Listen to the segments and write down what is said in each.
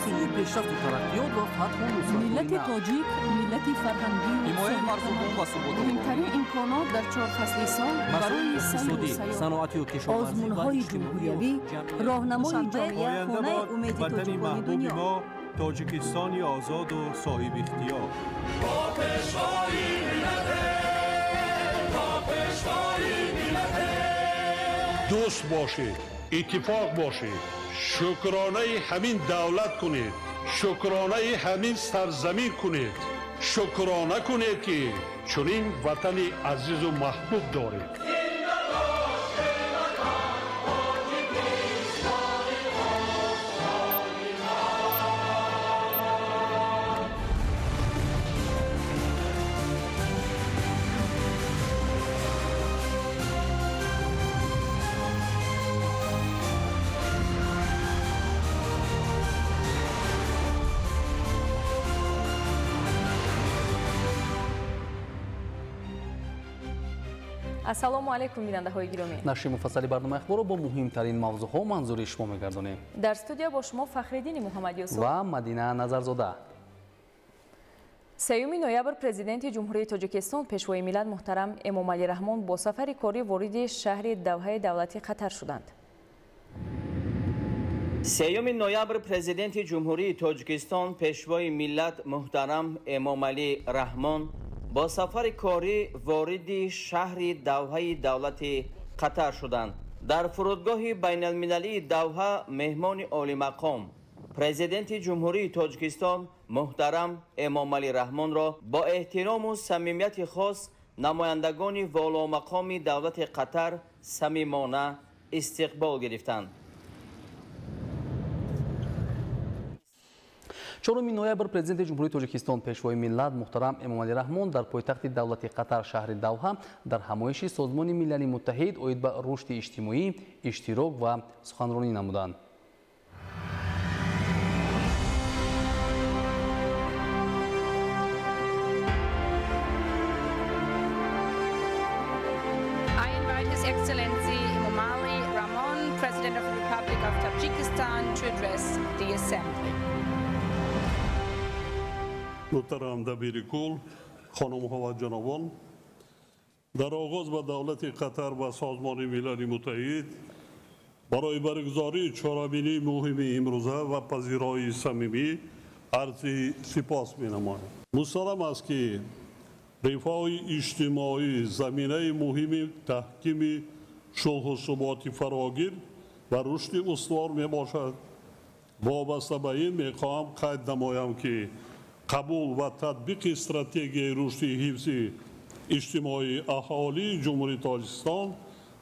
Сӯи пешрафту тараққиёт ва фатҳу нусратҳои Миллати нав. тоҷик миллати фарҳангию Ҳимояи марзубум ва суботу муҳимтарин имконот дар чор фасли сол масоили барои сайру иқтисодӣ, сайёҳат. саноатию кишоварзӣ ва Озмунҳои иҷтимоию ҷумҳуриявӣ, ҷамъиятӣ. роҳнамои Душанбе, ҷомеа, Оянда хонаи бод умеди ватани тоҷикони маҳбуби дунё. мо, Тоҷикистони озоду соҳибихтиёр. Дӯст бошед, иттифоқ бошед, шукронаи ҳамин давлат кунед, шукронаи ҳамин сарзамин кунед, шукрона кунед, ки чунин ватани азизу маҳбуб доред. Ассалому алайкум, бинандаҳои гиромӣ. Нашри муфассали барномаи ахборро бо муҳимтарин мавзӯъҳо манзури шумо мегардонем. Дар студия бо шумо Фахриддини Муҳаммадюсуф ва Мадина Назарзода. 3 ноябр Президенти Ҷумҳурии Тоҷикистон, Пешвои миллат муҳтарам Эмомалӣ Раҳмон бо сафари корӣ вориди шаҳри Давҳаи давлати Қатар шуданд. 3 ноябр Президенти Ҷумҳурии Тоҷикистон, Пешвои миллат муҳтарам Эмомалӣ Раҳмон бо сафари корӣ вориди шаҳри Давҳаи давлати Қатар шуданд. Дар фурудгоҳи байналмилалии Давҳа меҳмони олимақом, Президенти Ҷумҳурии Тоҷикистон муҳтарам Эмомалӣ Раҳмонро бо эҳтирому самимияти хос намояндагони воломақоми давлати Қатар самимона истиқбол гирифтанд. 4 ноябр Президенти Ҷумҳурии Тоҷикистон, Пешвои миллат муҳтарам Эмомалӣ Раҳмон дар пойтахти давлати Қатар, шаҳри Давҳа, дар ҳамоиши Созмони Милали Муттаҳид оид ба рушди иҷтимоӣ иштирок ва суханронӣ намуданд. I invite His Excellency Emomali Rahmon, President of the Republic of Tajikistan, to address the Assembly. Муҳтарам дабири кул, хонумҳо ва ҷанобон, дар оғоз ба давлати Қатар ва Созмони Милали Муттаҳид барои баргузории чорабинии муҳими имрӯза ва пазироии самимӣ арзи сипос менамоям. Мусаллам аст, ки рифоҳи иҷтимоӣ заминаи муҳими таҳкими сулҳу суботи фарогир ва рушди устувор мебошад. Вобаста ба ин мехоҳам қайд намоям, ки қабул ва татбиқи стратегияи рушди ҳифзи иҷтимоии аҳолии Ҷумҳурии Тоҷикистон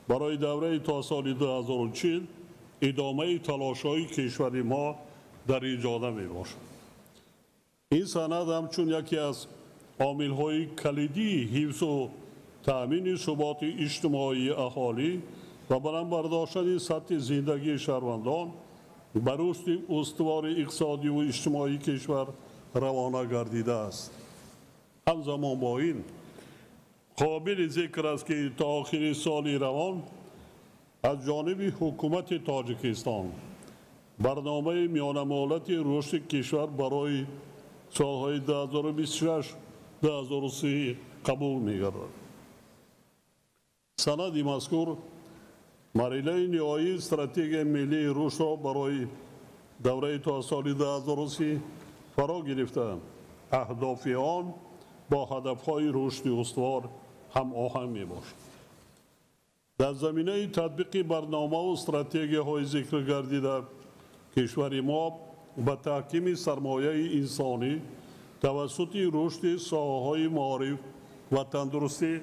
барои давраи то соли 2040 идомаи талошҳои кишвари мо дар ин ҷода мебошад. Ин санад ҳамчун яке аз омилҳои калидии ҳифзу таъмини суботи иҷтимоии аҳолӣ ва баланд бардоштани сатҳи зиндагии шаҳрвандон ба рушди устувори иқтисодиву иҷтимоии кишвар равона гардидааст. Ҳамзамон бо ин қобили зикр аст, ки то охири соли равон аз ҷониби ҳукумати Тоҷикистон барномаи миёнамуҳлати рушди кишвар барои солҳои 2026-2030 қабул мегардад. Санади мазкур марҳилаи ниҳоии стратегияи миллии рушдро барои давраи то соли 2030 фаро гирифта, аҳдофи он бо ҳадафҳои рушди устувор ҳамоҳанг мебошад. Дар заминаи татбиқи барномаву стратегияҳои зикр гардида, кишвари мо ба таҳкими сармояи инсонӣ тавассути рушди соҳаҳои маориф ва тандурустӣ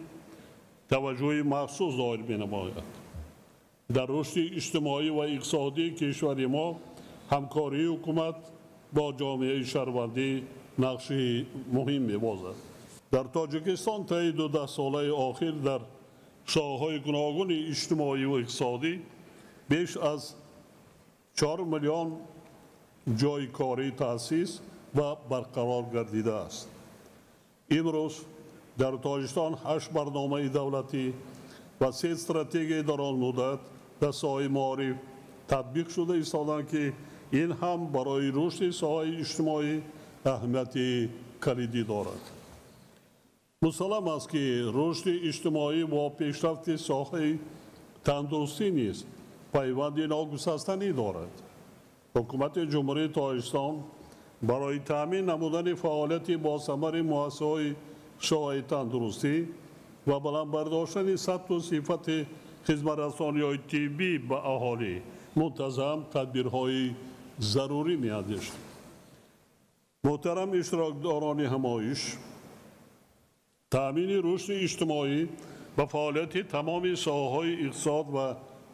таваҷҷӯҳи махсус зоҳир менамояд. Дар рушди иҷтимоӣ ва иқтисодии кишвари мо ҳамкории ҳукумат бо ҷомеаи шаҳрвандӣ нақши муҳим мебозад. Дар Тоҷикистон таи ду даҳсолаи охир дар соҳаҳои гуногуни иҷтимоӣ ва иқтисодӣ беш аз 4 миллион ҷойи корӣ таъсис ва барқарор гардидааст. Имрӯз дар Тоҷикистон 8 барномаи давлатӣ ва 3 стратегияи дарозмуддат дар соҳаи маориф татбиқ шуда истоданд, ки Ин ҳам барои рушди соҳаи иҷтимоӣ аҳамияти калидӣ дорад. Мусаллам аст, ки рушди иҷтимоӣ бо пешрафти соҳаи тандурустӣ низ пайванди ногусастанӣ дорад. Ҳукумати Ҷумҳурии Тоҷикистон барои таъмин намудани фаъолияти босамари муассисаҳои соҳаи тандурустӣ ва баланд бардоштани сатҳу сифати хизматрасониҳои тиббӣ ба аҳолӣ мунтазам тадбирҳои зарурӣ меандешад. Муҳтарам иштирокдорони ҳамоиш, таъмини рушди иҷтимоӣ ба фаъолияти тамоми соҳаҳои иқтисод ва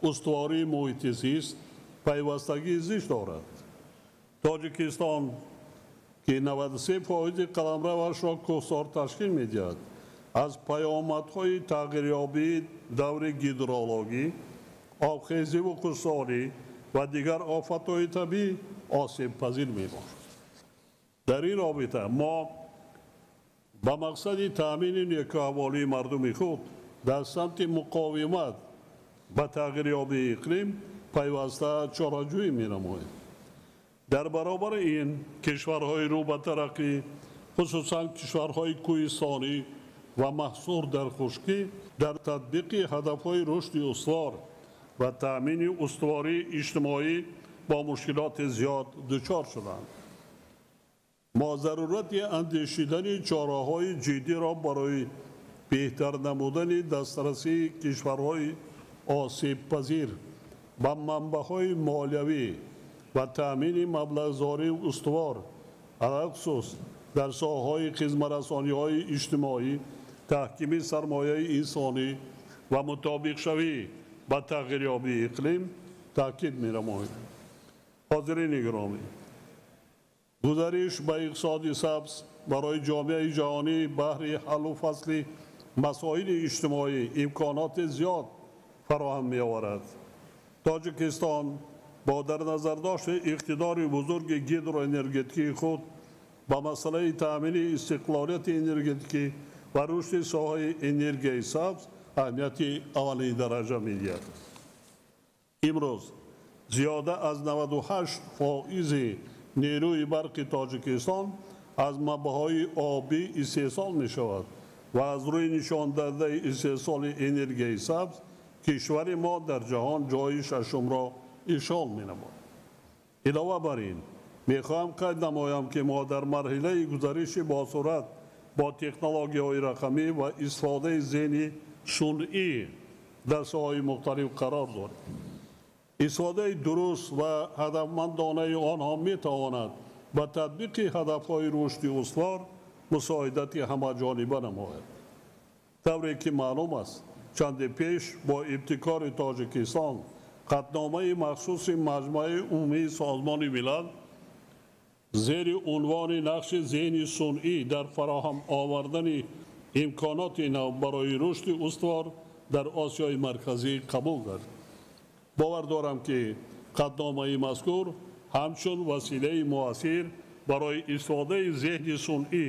устувории муҳити зист пайвастагии зич дорад. Тоҷикистон, ки 93% қаламравашро кӯҳсор ташкил медиҳад, аз паёмадҳои тағйирёбии даври гидрологӣ, обхезиву хушксолӣ ва дигар офатҳои табиӣ осебпазир мебошад. Дар ин робита мо ба мақсади таъмини некӯаҳволии мардуми худ дар самти муқовимат ба тағйирёбии иқлим пайваста чораҷӯӣ менамоем. Дар баробари ин кишварҳои рӯ ба тараққӣ, хусусан кишварҳои кӯҳистонӣ ва маҳсур дар хушкӣ, дар татбиқи ҳадафҳои рушди устувор ва таъмини устувории иҷтимоӣ бо мушкилоти зиёд дучор шуданд. Мо зарурати андешидани чораҳои ҷиддиро барои беҳтар намудани дастрасии кишварҳои осебпазир ба манбаъҳои молиявӣ ва таъмини маблағгузории устувор, алалхусус дар соҳаҳои хизматрасониҳои иҷтимоӣ, таҳкими сармояи инсонӣ ва мутобиқшавӣ ба тағйирёбии иқлим таъкид менамоем. Ҳозирини гиромӣ, гузариш ба иқтисоди сабз барои ҷомеаи ҷаҳонӣ баҳри ҳаллу фасли масоили иҷтимоӣ имконоти зиёд фароҳам меоварад. Тоҷикистон бо дар назардошти иқтидори бузурги гидроэнергетикии худ ба масъалаи таъмини истиқлолияти энергетикӣ ва рушди соҳаи энергияи сабз аҳамияти аввалин дараҷа медиҳад. Имрӯз зиёда аз 98% нерӯи барқи Тоҷикистон аз манбаъҳои обӣ истеҳсол мешавад ва аз рӯи нишондодаи истеҳсоли энергияи сабз кишвари мо дар ҷаҳон ҷои шашумро ишғол менамояд. Илова бар ин, мехоҳам қайд намоям, ки мо дар марҳилаи гузариши босуръат бо технологияҳои рақамӣ ва истифодаи зеҳни сунъӣ дар соҳаҳои мухталиф қарор дорем. Истифодаи дуруст ва ҳадафмандонаи онҳо метавонад ба татбиқи ҳадафҳои рушди устувор мусоидати ҳамаҷониба намояд. Тавре ки маълум аст, чанде пеш бо ибтикори Тоҷикистон қатъномаи махсуси Маҷмааи Умумии Созмони Милал зери унвони нақши зеҳни сунъӣ дар фароҳам овардани имконоти нав барои рушди устувор дар Осиёи Марказӣ қабул гардид. Бовар дорам, ки қатъномаи мазкур ҳамчун василаи муассир барои истифодаи зеҳни сунъӣ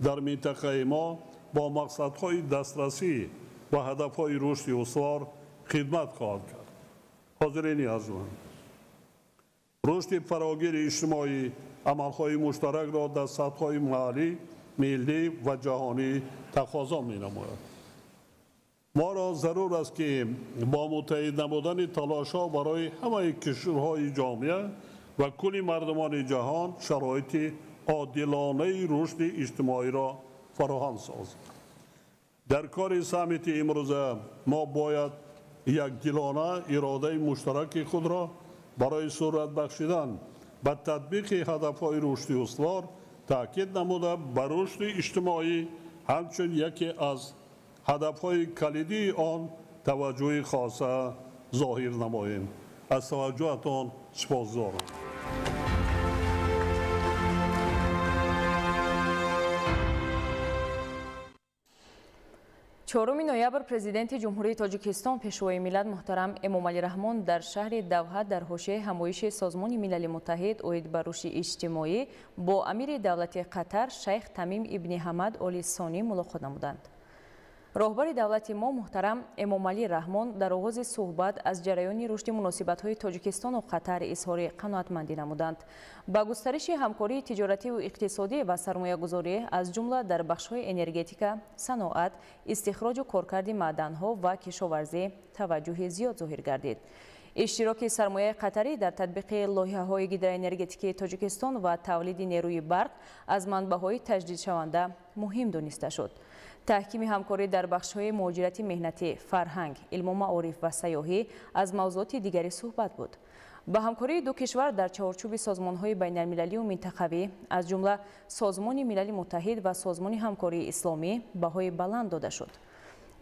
дар минтақаи мо бо мақсадҳои дастрасӣ ва ҳадафҳои рушди устувор хидмат хоҳад кард. Ҳозирини арзуманд, рушди фарогири иҷтимоӣ амалҳои муштаракро дар сатҳҳои маҳаллӣ, миллӣ ва ҷаҳонӣ тақозо менамояд. Моро зарур аст, ки бо муттаҳид намудани талошҳо барои ҳамаи кишварҳои ҷомеа ва кулли мардумони ҷаҳон шароити одилонаи рушди иҷтимоиро фароҳам созем. Дар кори саммити имрӯза мо бояд якдилона иродаи муштараки худро барои суръат бахшидан ба татбиқи ҳадафҳои рушди устувор таъкид намуда, ба рушди иҷтимоӣ ҳамчун яке аз ҳадафҳои калидии он таваҷҷӯҳи хоса зоҳир намоем. Аз таваҷҷӯҳатон сипосгузорам. 4 ноябр Президенти Ҷумҳурии Тоҷикистон, Пешвои миллат муҳтарам Эмомалӣ Раҳмон дар шаҳри Давҳа дар ҳошияи ҳамоиши Созмони Милали Муттаҳид оид ба рушди иҷтимоӣ бо амири давлати Қатар шайх Тамим ибни Ҳамад Оли Сонӣ мулоқот намуданд. Роҳбари давлати мо муҳтарам Эмомалӣ Раҳмон дар оғози суҳбат аз ҷараёни рушди муносибатҳои Тоҷикистону Қатар изҳори қаноатмандӣ намуданд. Ба густариши ҳамкории тиҷоративу иқтисодӣ ва сармоягузорӣ аз ҷумла дар бахшҳои энергетика, саноат, истихроҷу коркарди маъданҳо ва кишоварзӣ таваҷҷӯҳи зиёд зоҳир гардид. Иштироки сармояи қатарӣ дар татбиқи лоиҳаҳои гидроэнергетикии Тоҷикистон ва тавлиди нерӯи барқ аз манбаъҳои таҷдидшаванда муҳим дониста шуд. Таҳкими ҳамкорӣ дар бахшҳои муҳоҷирати меҳнатӣ, фарҳанг, илму маориф ва сайёҳӣ аз мавзӯоти дигари суҳбат буд. Ба ҳамкории ду кишвар дар чаҳорчӯби созмонҳои байналмилалию минтақавӣ, аз ҷумла Созмони Милали Муттаҳид ва Созмони ҳамкории исломӣ баҳои баланд дода шуд.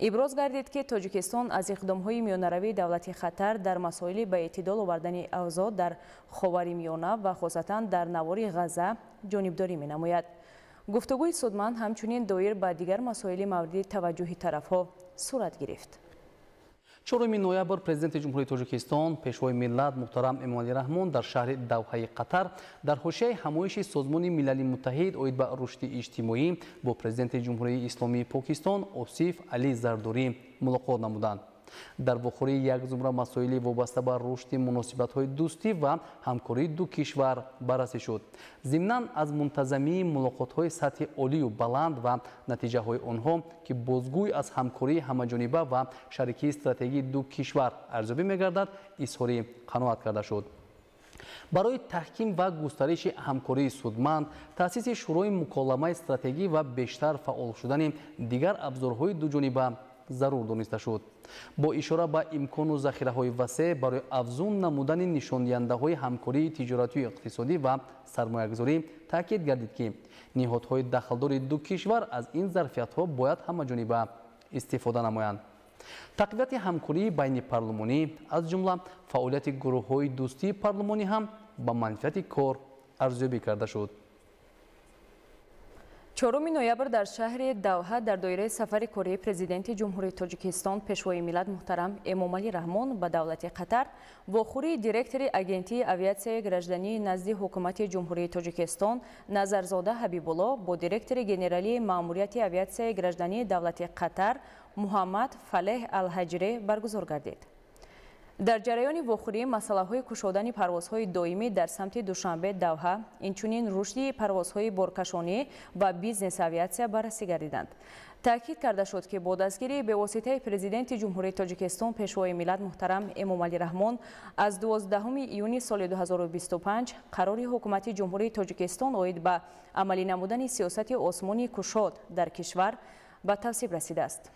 Иброз гардид, ки Тоҷикистон аз иқдомҳои миёнаравии давлати Қатар дар масоили ба эътидол овардани авзоъ дар Ховари Миёна ва хосатан дар навори Ғазза ҷонибдорӣ менамояд. Гуфтугӯи судманд ҳамчунин доир ба дигар масоили мавриди таваҷҷӯҳи тарафҳо сурат гирифт. 4 ноябр Президенти Ҷумҳурии Тоҷикистон, Пешвои миллат муҳтарам Эмомалӣ Раҳмон дар шаҳри Давҳаи Қатар дар ҳошияи ҳамоиши Созмони Милали Муттаҳид оид ба рушди иҷтимоӣ бо Президенти Ҷумҳурии Исломии Покистон Осиф Алӣ Зардорӣ мулоқот намуданд. Дар вохӯрии як зумра масоили вобаста ба рушди муносибатҳои дӯстӣ ва ҳамкории ду кишвар баррасӣ шуд. Зимнан аз мунтазамии мулоқотҳои сатҳи олию баланд ва натиҷаҳои онҳо, ки бозгӯй аз ҳамкории ҳамаҷониба ва шарикии стратегии ду кишвар арзёбӣ мегардад, изҳори қаноат карда шуд. Барои таҳким ва густариши ҳамкории судманд, таъсиси Шӯрои муколамаи стратегӣ ва бештар фаъол шудани дигар абзорҳои дуҷониба зарур дониста шуд. Бо ишора ба имкону захираҳои васеъ барои афзун намудани нишондиҳандаҳои ҳамкории тиҷоратию иқтисодӣ ва сармоягузорӣ таъкид гардид, ки ниҳодҳои дахлдори ду кишвар аз ин зарфиятҳо бояд ҳамаҷониба истифода намоянд. Тақвияти ҳамкории байнипарлумонӣ, аз ҷумла фаъолияти гурӯҳҳои дӯстии парлумонӣ ҳам ба манфиати кор арзёбӣ карда шуд. 4 ноябр дар шаҳри Давҳа дар доираи сафари кории Президенти Ҷумҳурии Тоҷикистон, Пешвои миллат муҳтарам Эмомалӣ Раҳмон ба давлати Қатар вохӯрии директори Агентии авиатсияи граждании назди Ҳукумати Ҷумҳурии Тоҷикистон Назарзода Ҳабибулло бо директори генералии Маъмурияти авиатсияи граждании давлати Қатар Муҳаммад Фалеҳ Алҳаҷире баргузор гардид. Дар ҷараёни вохӯрӣ масъалаҳои кушодани парвозҳои доимӣ дар самти Душанбе Давҳа, инчунин рушди парвозҳои боркашонӣ ва бизнес-авиатсия баррасӣ гардиданд. Таъкид карда шуд, ки бо дастгирии бевоситаи Президенти Ҷумҳурии Тоҷикистон, Пешвои миллат муҳтарам Эмомалӣ Раҳмон аз 12 июни соли 2025 қарори Ҳукумати Ҷумҳурии Тоҷикистон оид ба амалӣ намудани сиёсати осмони кушод дар кишвар ба тавсиб расидааст.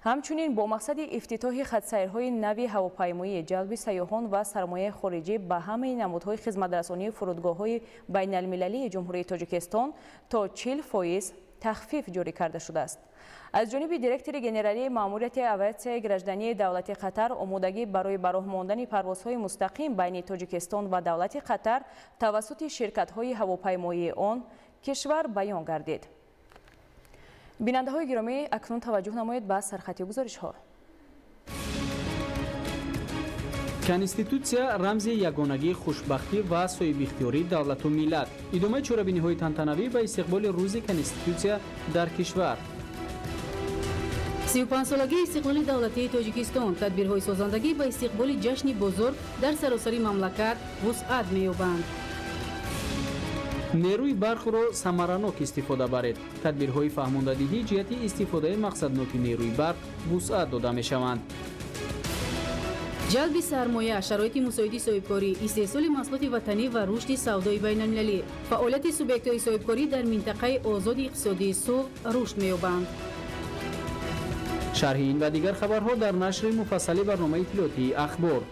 Ҳамчунин бо мақсади ифтитоҳи хатсайрҳои нави ҳавопаймоӣ, ҷалби сайёҳон ва сармояи хориҷӣ ба ҳамаи намудҳои хизматрасонии фурудгоҳҳои байналмилалии Ҷумҳурии Тоҷикистон то 40% тахфиф ҷорӣ карда шудааст. Аз ҷониби директори генералии Маъмурияти авиатсияи граждании давлати Қатар омодагӣ барои ба роҳ мондани парвозҳои мустақим байни Тоҷикистон ва давлати Қатар тавассути ширкатҳои ҳавопаймоии он кишвар баён гардид. Бинандаҳои гиромӣ, акнун таваҷҷӯҳ намоед ба сархати гузоришҳо. Конститутсия рамзи ягонагии хушбахтӣ ва соҳибихтиёрии давлату миллат. Идомаи чорабиниҳои тантанавӣ ба истиқболи рӯзи Конститутсия дар кишвар. 35-солагии истиқлоли давлатии Тоҷикистон, тадбирҳои созандагӣ ба истиқболи ҷашни бузург дар саросари мамлакат вусъат меёбанд. Нерӯи барқро самаранок истифода баред. Тадбирҳои фаҳмондадиҳӣ ҷиҳати истифодаи мақсадноки нерӯи барқ вусъат дода мешаванд. Ҷалби сармоя, шароити мусоиди соҳибкорӣ, истеҳсоли маҳсулоти ватанӣ ва рушди савдои байналмилалӣ. Фаъолияти субъектҳои соҳибкорӣ дар минтақаи озоди иқтисодии Суғд рушд меёбанд. Шарҳи ин ва дигар хабарҳо дар нашри муфассали барномаи иттилоотии Ахбор.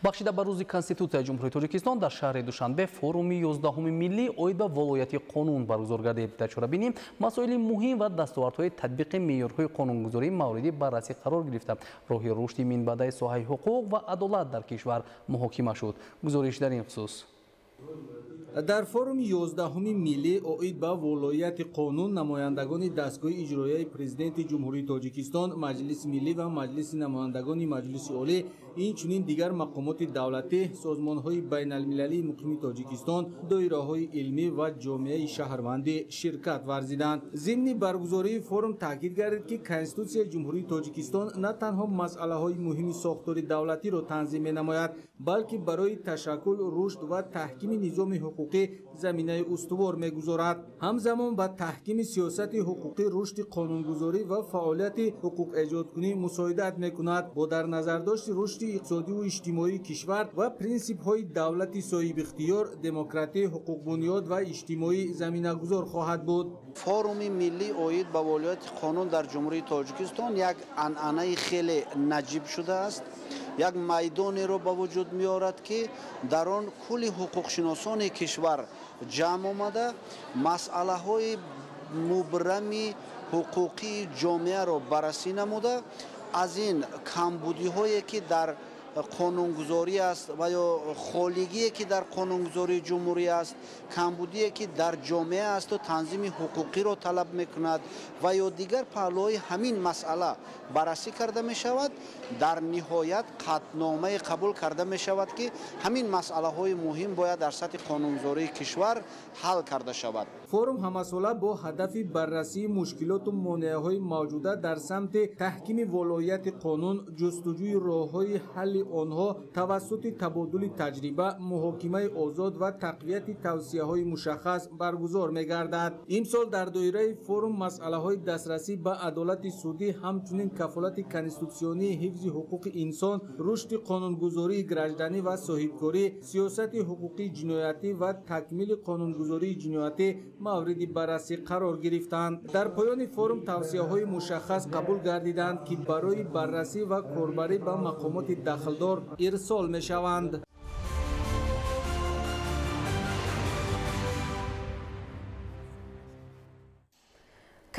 Бахшида ба рӯзи Конститутсияи Ҷумҳурии Тоҷикистон дар шаҳри Душанбе форуми 11 миллӣ оид ба волояти қонун баргузор гардид. Дар чорабинӣ масоили муҳим ва дастовардҳои татбиқи меъёрҳои қонунгузорӣ мавриди баррасӣ қарор гирифта, роҳи рушди минбаъдаи соҳаи ҳуқуқ ва адолат дар кишвар муҳокима шуд. Гузориш дар ин хусус. Дар форуми 11 миллӣ оид ба волояти қонун намояндагони дастгоҳи иҷроияи Президенти Ҷумҳурии Тоҷикистон, Маҷлиси миллӣ ва Маҷлиси намояндагони Маҷлиси олӣ, Инчунин дигар мақомоти давлатӣ, созмонҳои байналмилалии муқими Тоҷикистон, доираҳои илмӣ ва ҷомеаи шаҳрвандӣ ширкат варзиданд. Зимни баргузории форум таъкид гардид, ки Конститутсияи Ҷумҳурии Тоҷикистон на танҳо масъалаҳои муҳими сохтори давлатиро танзим менамояд, балки барои ташаккул, рушд ва таҳкими низоми ҳуқуқӣ заминаи устувор мегузорад. Ҳамзамон ба таҳкими сиёсати ҳуқуқӣ, рушди қонунгузорӣ ва фаъолияти ҳуқуқэҷодкунӣ мусоидат мекунад. Бо дар назардошти рушди иқтисодиву иҷтимоии кишвар ва принсипҳои давлати соҳибихтиёр, демократӣ, ҳуқуқбунёд ва иҷтимоӣ заминагузор хоҳад буд. Форуми миллӣ оид ба волоияти қонун дар Ҷумҳурии Тоҷикистон як анъанаи хеле наҷиб шудааст, як майдонеро ба вуҷуд меорад, ки дар он кулли ҳуқуқшиносони кишвар ҷамъ омада масъалаҳои мубрами ҳуқуқии ҷомеаро баррасӣ намуда, аз ин камбудиҳое ки дар қонунгузорӣ аст ва ё холигие ки дар қонунгузории ҷумҳурӣ аст, камбудие ки дар ҷомеа асту танзими ҳуқуқиро талаб мекунад ва ё дигар паҳлӯҳои ҳамин масъала баррасӣ карда мешавад. Дар ниҳоят қатъномае қабул карда мешавад, ки ҳамин масъалаҳои муҳим бояд дар сатҳи қонунгузории кишвар ҳал карда шавад. Форум ҳамасола бо ҳадафи баррасии мушкилоту монеаҳои мавҷуда дар самти таҳкими волоияти қонун, ҷустуҷӯи роҳҳои ҳалли онҳо тавассути табодули таҷриба, муҳокимаи озод ва тақвияти тавсияҳои мушаххас баргузор мегардад. Имсол дар доираи форум масъалаҳои дастрасӣ ба адолати судӣ, ҳамчунин кафолати конститутсионии ҳифзи ҳуқуқи инсон, рушди қонунгузории гражданӣ ва соҳибкорӣ, сиёсати ҳуқуқии ҷиноятӣ ва такмили қонунгузории ҷиноятӣ мавриди баррасӣ қарор гирифтанд. Дар поёни форум тавсияҳои мушаххас қабул гардиданд, ки барои баррасӣ ва корбарӣ ба мақомоти дахлдор ирсол мешаванд.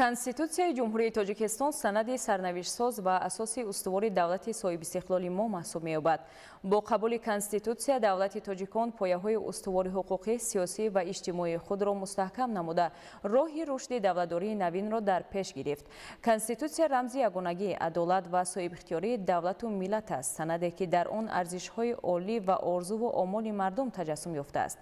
Конститутсияи Ҷумҳурии Тоҷикистон санади сарнавиштсоз ва асоси устувори давлати соҳибистиқлоли мо маҳсуб меёбад. Бо қабули Конститутсия давлати тоҷикон пояҳои устувори ҳуқуқӣ, сиёсӣ ва иҷтимоии худро мустаҳкам намуда, роҳи рушди давлатдории навинро дар пеш гирифт. Конститутсия рамзи ягонагӣ, адолат ва соҳибихтиёрии давлату миллат аст, санаде ки дар он арзишҳои олӣ ва орзуву омоли мардум таҷассум ёфтааст.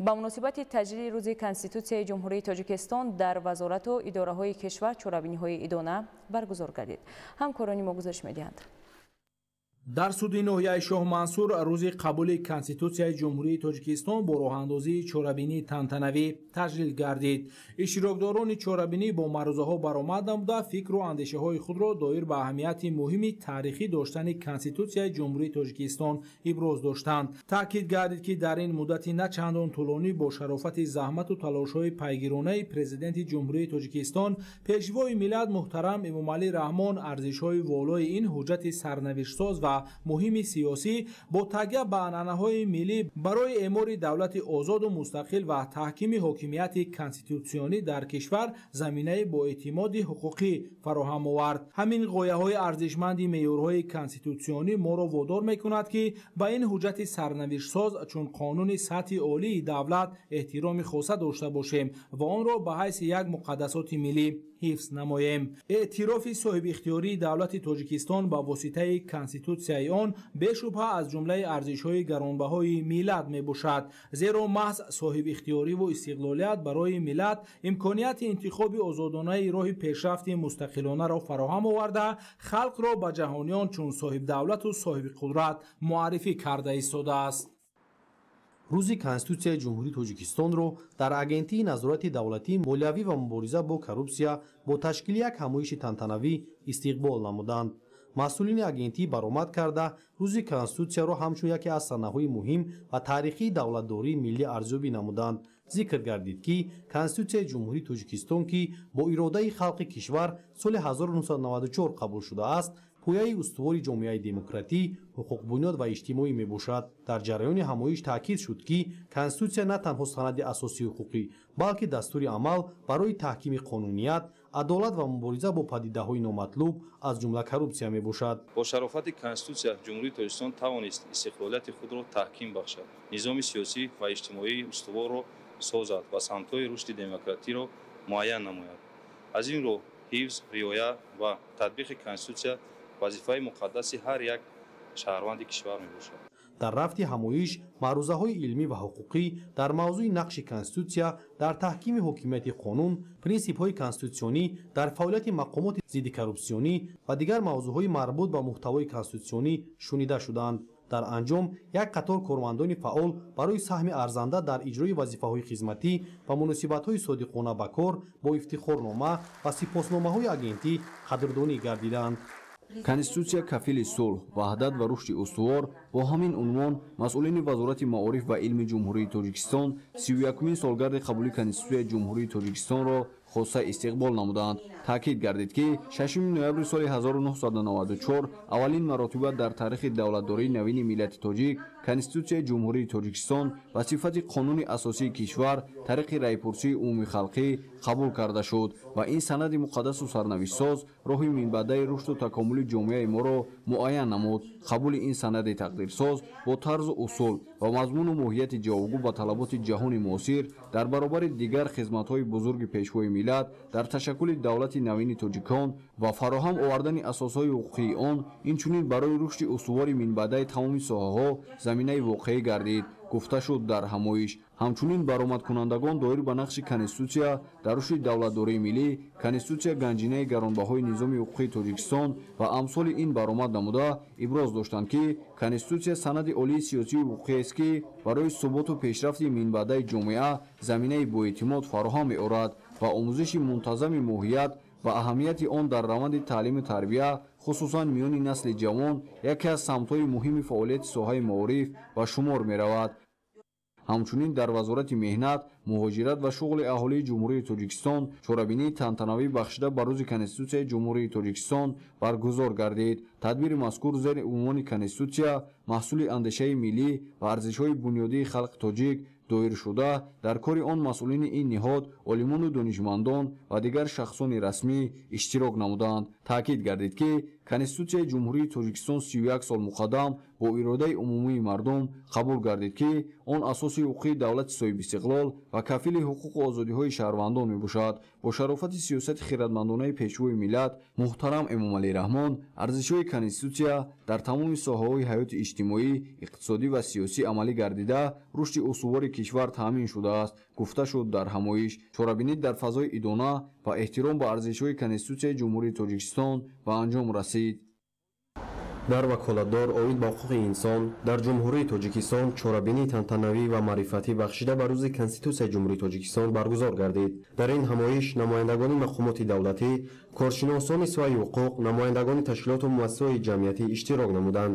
Ба муносибати таҷлили рӯзи Конститутсияи Ҷумҳурии Тоҷикистон дар вазорату идораҳои кишвар чорабиниҳои идона баргузор гардид. Ҳамкорони мо гузориш медиҳанд. Дар суди ноҳияи Шоҳмансур рӯзи қабули Конститутсияи Ҷумҳурии Тоҷикистон бо роҳандозии чорабинии тантанавӣ таҷлил гардид. Иштирокдорони чорабинӣ бо маърузаҳо баромад намуда, фикру андешаҳои худро доир ба аҳамияти муҳими таърихӣ доштани Конститутсияи Ҷумҳурии Тоҷикистон иброз доштанд. Таъкид гардид, ки дар ин муддати на чандон тӯлонӣ бо шарофати заҳмату талошҳои пайгиронаи Президенти Ҷумҳурии Тоҷикистон, Пешвои миллат муҳтарам Эмомалӣ Раҳмон арзишҳои волои ин ҳуҷҷати сарнавиштсоз ва муҳими сиёсӣ бо такя ба анъанаҳои миллӣ барои эъмори давлати озоду мустақил ва таҳкими ҳокимияти конститутсионӣ дар кишвар заминаи боэътимоди ҳуқуқӣ фароҳам овард. Ҳамин ғояҳои арзишманди меъёрҳои конститутсионӣ моро водор мекунад, ки ба ин ҳуҷҷати сарнавиштсоз чун қонуни сатҳи олии давлат эҳтироми хоса дошта бошем ва онро ба ҳайси як муқаддасоти миллӣ ҳифз намоем. Эътирофи соҳибихтиёрии давлати Тоҷикистон ба воситаи конститутсияи он бешубҳа аз ҷумлаи арзишҳои гаронбаҳои миллат мебошад, зеро маҳз соҳибихтиёриву истиқлолият барои миллат имконияти интихоби озодонаи роҳи пешрафти мустақилонаро фароҳам оварда, халқро ба ҷаҳониён чун соҳибдавлату соҳибқудрат муаррифӣ карда истодааст. Рӯзи Конститутсияи Ҷумҳурии Тоҷикистонро дар Агентии назорати давлатии молиявӣ ва мубориза бо коррупсия бо ташкили як ҳамоиши тантанавӣ истиқбол намуданд. Масъулини агентӣ баромад карда, рӯзи Конститутсияро ҳамчун яке аз санаҳои муҳим ва таърихии давлатдории миллӣ арзёбӣ намуданд. Зикр гардид, ки Конститутсияи Ҷумҳурии Тоҷикистон, ки бо иродаи халқи кишвар соли 1994 қабул шудааст, пояи устувори ҷомеаи демократӣ, ҳуқуқбунёд ва иҷтимоӣ мебошад. Дар ҷараёни ҳамоиш таъкид шуд, ки Конститутсия на танҳо санади асосии ҳуқуқӣ, балки дастури амал барои таҳкими қонуният, адолат ва мубориза бо падидаҳои номатлуб, аз ҷумла коррупсия мебошад. Бо шарофати Конститутсия Ҷумҳурии Тоҷикистон тавонист истиқлолияти худро таҳким бахшад, низоми сиёсӣ ва иҷтимоии устуворро созад ва самтҳои рушди демократиро муайян намояд. Аз ин рӯ ҳифз, риоя ва татбиқи Конститутсия вазифаи муқаддаси ҳар як шаҳрванди кишвар мебошад. Дар рафти ҳамоиш маърузаҳои илмӣ ва ҳуқуқӣ дар мавзӯи нақши конститутсия дар таҳкими ҳокимияти қонун, принсипҳои конститутсионӣ дар фаъолияти мақомоти зидди коррупсионӣ ва дигар мавзӯъҳои марбут ба муҳтавои конститутсионӣ шунида шуданд. Дар анҷом як қатор кормандони фаъол барои саҳми арзанда дар иҷрои вазифаҳои хизматӣ ва муносибатҳои содиқона ба кор бо ифтихорнома ва сипосномаҳои агентӣ қадрдонӣ гардиданд. Конститутсия кафили сулҳ, ваҳдат ва рушди устувор. Бо ҳамин унвон масъулини Вазорати маориф ва илми Ҷумҳурии Тоҷикистон 31-умин солгарди қабули Конститутсияи Ҷумҳурии Тоҷикистонро хоса истиқбол намуданд. Таъкид гардид, ки 6 ноябри соли 1994 аввалин маротиба дар таърихи давлатдории навини миллати тоҷик Конститутсияи Ҷумҳурии Тоҷикистон ба сифати қонуни асосии кишвар тариқи раъйпурсии умумихалқӣ қабул карда шуд ва ин санади муқаддасу сарнавиштсоз роҳи минбаъдаи рушду такомули ҷомеаи моро муайян намуд. Қабули ин санади тақдирсоз бо тарзу усул ва мазмуну моҳияти ҷавобгӯ ба талаботи ҷаҳони муосир дар баробари дигар хизматҳои бузурги пешвои миллат дар ташаккули давлати навини тоҷикон ва фароҳам овардани асосҳои ҳуқуқии он, инчунин барои рушди устувори минбаъдаи тамоми соҳаҳо заминаи воқеӣ гардид, гуфта шуд дар ҳамоиш. Ҳамчунин баромадкунандагон доир ба нақши Конститутсия дар рушди давлатдории миллӣ, Конститутсия ганҷинаи гаронбаҳои низоми ҳуқуқии Тоҷикистон ва амсоли ин баромад намуда иброз доштанд, ки Конститутсия санади олии сиёсию ҳуқуқиест, ки барои суботу пешрафти минбаъдаи ҷомеа заминаи боэътимод фароҳам меорад ва омӯзиши мунтазами моҳият ва аҳамияти он дар раванди таълиму тарбия, хусусан миёни насли ҷавон, яке аз самтҳои муҳими фаъолияти соҳаи маориф ба шумор меравад. Ҳамчунин дар Вазорати меҳнат, муҳоҷират ва шуғли аҳолии Ҷумҳурии Тоҷикистон чорабинии тантанавӣ бахшида ба рӯзи Конститутсияи Ҷумҳурии Тоҷикистон баргузор гардид. Тадбири мазкур зери унвони Конститутсия маҳсули андешаи миллӣ ва арзишҳои бунёдии халқи тоҷик доир шуда, дар кори он масъулини ин ниҳод, олимону донишмандон ва дигар шахсони расмӣ иштирок намуданд. Таъкид гардид, ки Конститутсияи Ҷумҳурии Тоҷикистон 31 сол муқаддам бо иродаи умумии мардум қабул гардид, ки он асоси ҳуқуқии давлати соҳибистиқлол ва кафили ҳуқуқу озодиҳои шаҳрвандон мебошад. Бо шарофати сиёсати хиратмандонаи пешвои миллат муҳтарам Эмомалӣ Раҳмон арзишҳои Конститутсия дар тамоми соҳаҳои ҳаёти иҷтимоӣ, иқтисодӣ ва сиёсӣ амалӣ гардида, рушди устувори кишвар таъмин шудааст, гуфта шуд дар ҳамоиш. Чорабинӣ дар фазои идона ва эҳтиром ба арзишҳои Конститутсияи Ҷумҳурии Тоҷикистон ба анҷом расид. Дар ваколатдор оид ба ҳуқуқи инсон дар Ҷумҳурии Тоҷикистон чорабинии тантанавӣ ва маърифатӣ бахшида ба рӯзи Конститутсияи Ҷумҳурии Тоҷикистон баргузор гардид. Дар ин ҳамоиш намояндагони мақомоти давлатӣ, коршиносони соҳаи ҳуқуқ, намояндагони ташкилоту муассисаҳои ҷамъиятӣ иштирок намуданд.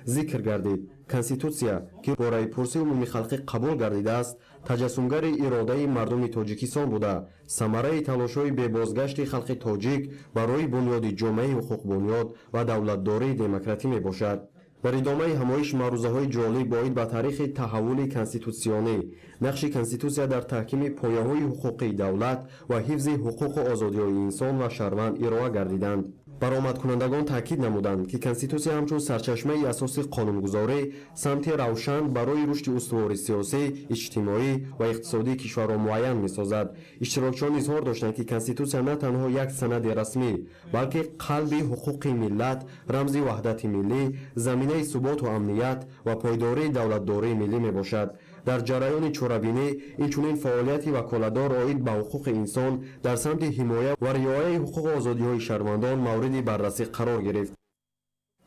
Зикр гардид, Конститутсия, ки бо раъйпурсии умумихалқӣ қабул гардидааст, таҷассумгари иродаи мардуми Тоҷикистон буда, самараи талошҳои бебозгашти халқи тоҷик барои бунёди ҷомеаи ҳуқуқбунёд ва давлатдории демократӣ мебошад. Дар идомаи ҳамоиш маърузаҳои ҷолиб оид ба таърихи таҳаввули конститутсионӣ, нақши Конститутсия дар таҳкими пояҳои ҳуқуқии давлат ва ҳифзи ҳуқуқу озодиҳои инсон ва шаҳрванд ироа гардиданд. Баромадкунандагон таъкид намуданд, ки Конститутсия ҳамчун сарчашмаи асоси қонунгузорӣ самти равшан барои рушди устувори сиёсӣ, иҷтимоӣ ва иқтисодии кишварро муайян месозад. Иштирокчиён изҳор доштанд, ки Конститутсия на танҳо як санади расмӣ, балки қалби ҳуқуқи миллат, рамзи ваҳдати миллӣ, заминаи суботу амният ва пойдории давлатдории миллӣ мебошад. Дар ҷараёни чорабинӣ инчунин фаъолияти ваколатдор оид ба ҳуқуқи инсон дар самти ҳимоя ва риояи ҳуқуқу озодиҳои шаҳрвандон мавриди баррасӣ қарор гирифт.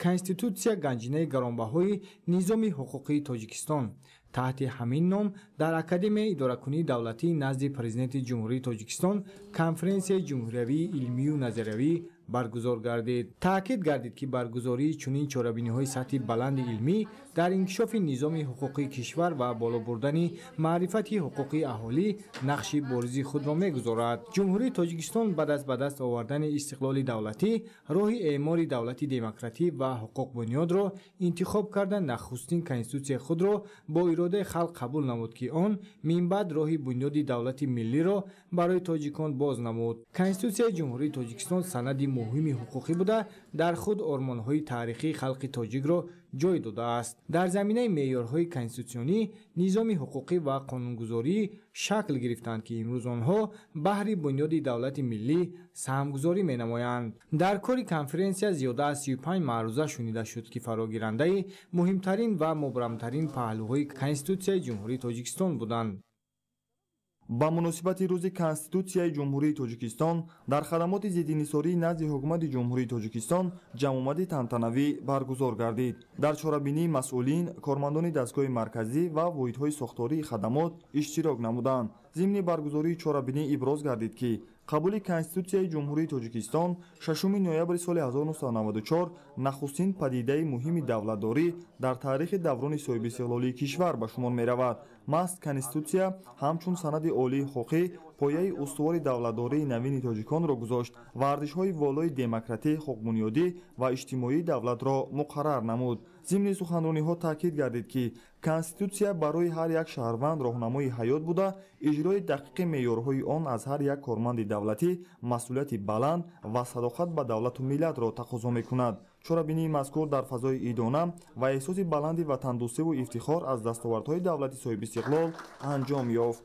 Конститутсия ганҷинаи гаронбаҳои низоми ҳуқуқии Тоҷикистон. Таҳти ҳамин ном дар Академияи идоракунии давлатӣ назди Президенти Ҷумҳурии Тоҷикистон конференсияи ҷумҳуриявии илмию назариявӣ баргузор гардид. Таъкид гардид, ки баргузории чунин чорабиниҳои сатҳи баланди илмӣ дар инкишофи низоми ҳуқуқии кишвар ва боло бурдани маърифати ҳуқуқии аҳолӣ нақши боризи худро мегузорад. Ҷумҳурии Тоҷикистон баъд аз ба даст овардани истиқлоли давлатӣ роҳи эъмори давлати демократӣ ва ҳуқуқбунёдро интихоб карда, нахустин конститутсияи худро бо иродаи халқ қабул намуд, ки он минбаъд роҳи бунёди давлати миллиро барои тоҷикон боз намуд. Конститутсияи Ҷумҳурии Тоҷикистон санади муҳими ҳуқуқӣ буда, дар худ ормонҳои таърихии халқи тоҷикро ҷой додааст. Дар заминаи меъёрҳои конститутсионӣ низоми ҳуқуқӣ ва қонунгузорӣ шакл гирифтанд, ки имрӯз онҳо баҳри бунёди давлати миллӣ саҳмгузорӣ менамоянд. Дар кори конференсия зиёда аз 35 маъруза шунида шуд, ки фарогирандаи муҳимтарин ва мубрамтарин паҳлӯҳои Конститутсияи Ҷумҳурии Тоҷикистон буданд. Ба муносибати рӯзи Конститутсияи Ҷумҳурии Тоҷикистон дар хадамоти зиддинисории назди Ҳукумати Ҷумҳурии Тоҷикистон ҷамъомади тантанавӣ баргузор гардид. Дар чорабинии масъулин, кормандони дастгоҳи марказӣ ва воҳидҳои сохтории хадамот иштирок намуданд. Зимни баргузории чорабинӣ иброз гардид, ки қабули Конститутсияи Ҷумҳурии Тоҷикистон 6 ноябри соли 1994 нахустин падидаи муҳими давлатдорӣ дар таърихи даврони соҳибистиқлолии кишвар ба шумор меравад. Маҳз Конститутсия ҳамчун санади олии ҳуқуқӣ пояи устувори давлатдории навини тоҷиконро гузошт ва арзишҳои волои демократӣ, ҳуқуқбунёдӣ ва иҷтимоии давлатро муқаррар намуд. Зимни суханрониҳо таъкид гардид, ки Конститутсия барои ҳар як шаҳрванд роҳнамои ҳаёт буда, иҷрои дақиқи меъёрҳои он аз ҳар як корманди давлатӣ масъулияти баланд ва садоқат ба давлату миллатро тақозо мекунад. Чорабинии мазкур дар фазои идона ва эҳсоси баланди ватандӯстиву ифтихор аз дастовардҳои давлати соҳибистиқлол анҷом ёфт.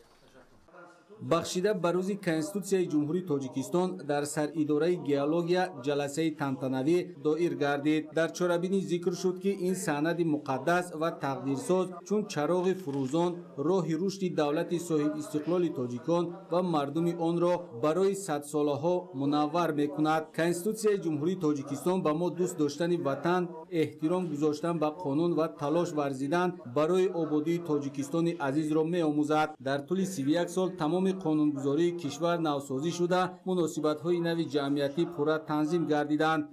Бахшида ба рӯзи Конститутсияи Ҷумҳурии Тоҷикистон дар саридораи геология ҷаласаи тантанавӣ доир гардид. Дар чорабинӣ зикр шуд, ки ин санади муқаддас ва тақдирсоз чун чароғи фурӯзон роҳи рушди давлати соҳибистиқлоли тоҷикон ва мардуми онро барои садсолаҳо мунаввар мекунад. Конститутсияи Ҷумҳурии Тоҷикистон ба мо дӯст доштани ватан, эҳтиром гузоштан ба қонун ва талош варзидан барои ободии Тоҷикистони азизро меомӯзад. Дар тӯли 31 сол тамоми қонунгузории кишвар навсозӣ шуда, муносибатҳои нави ҷамъиятӣ пурра танзим гардиданд.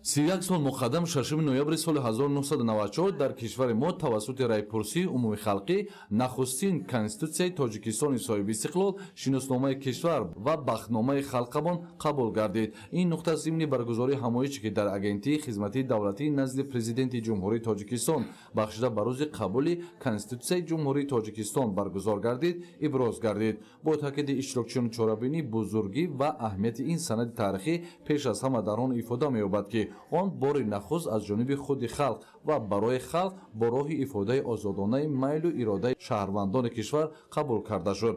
31 сол муқаддам 6 ноябри соли 1994 дар кишвари мо тавассути райпурсии умумихалқӣ нахустин Конститутсияи Тоҷикистони соҳибистиқлол, шиносномаи кишвар ва бахтномаи халқамон қабул гардид. Ин нуқта зимни баргузории ҳамоише, ки дар Агентии хизматии давлатии назди Президенти Ҷумҳурии Тоҷикистон бахшида ба рӯзи қабули Конститутсияи Ҷумҳурии Тоҷикистон баргузор гардид, иброз гардид. Бо таъкиди иштирокчиёни чорабинӣ, бузургӣ ва аҳамияти ин санади таърихӣ пеш аз ҳама дар он ифода меёбад, ки он бори нахуст аз ҷониби худи халқ ва барои халқ бо роҳи ифодаи озодонаи майлу иродаи шаҳрвандони кишвар қабул карда шуд.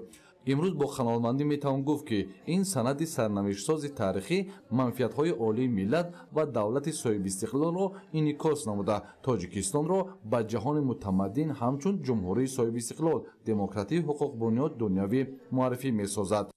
Имрӯз бо қаноатмандӣ метавон гуфт, ки ин санади сарнавиштсози таърихӣ манфиатҳои олии миллат ва давлати соҳибистиқлолро инъикос намуда, Тоҷикистонро ба ҷаҳони мутамаддин ҳамчун ҷумҳурии соҳибистиқлол, демократӣ, ҳуқуқбунёд, дунявӣ муаррифӣ месозад.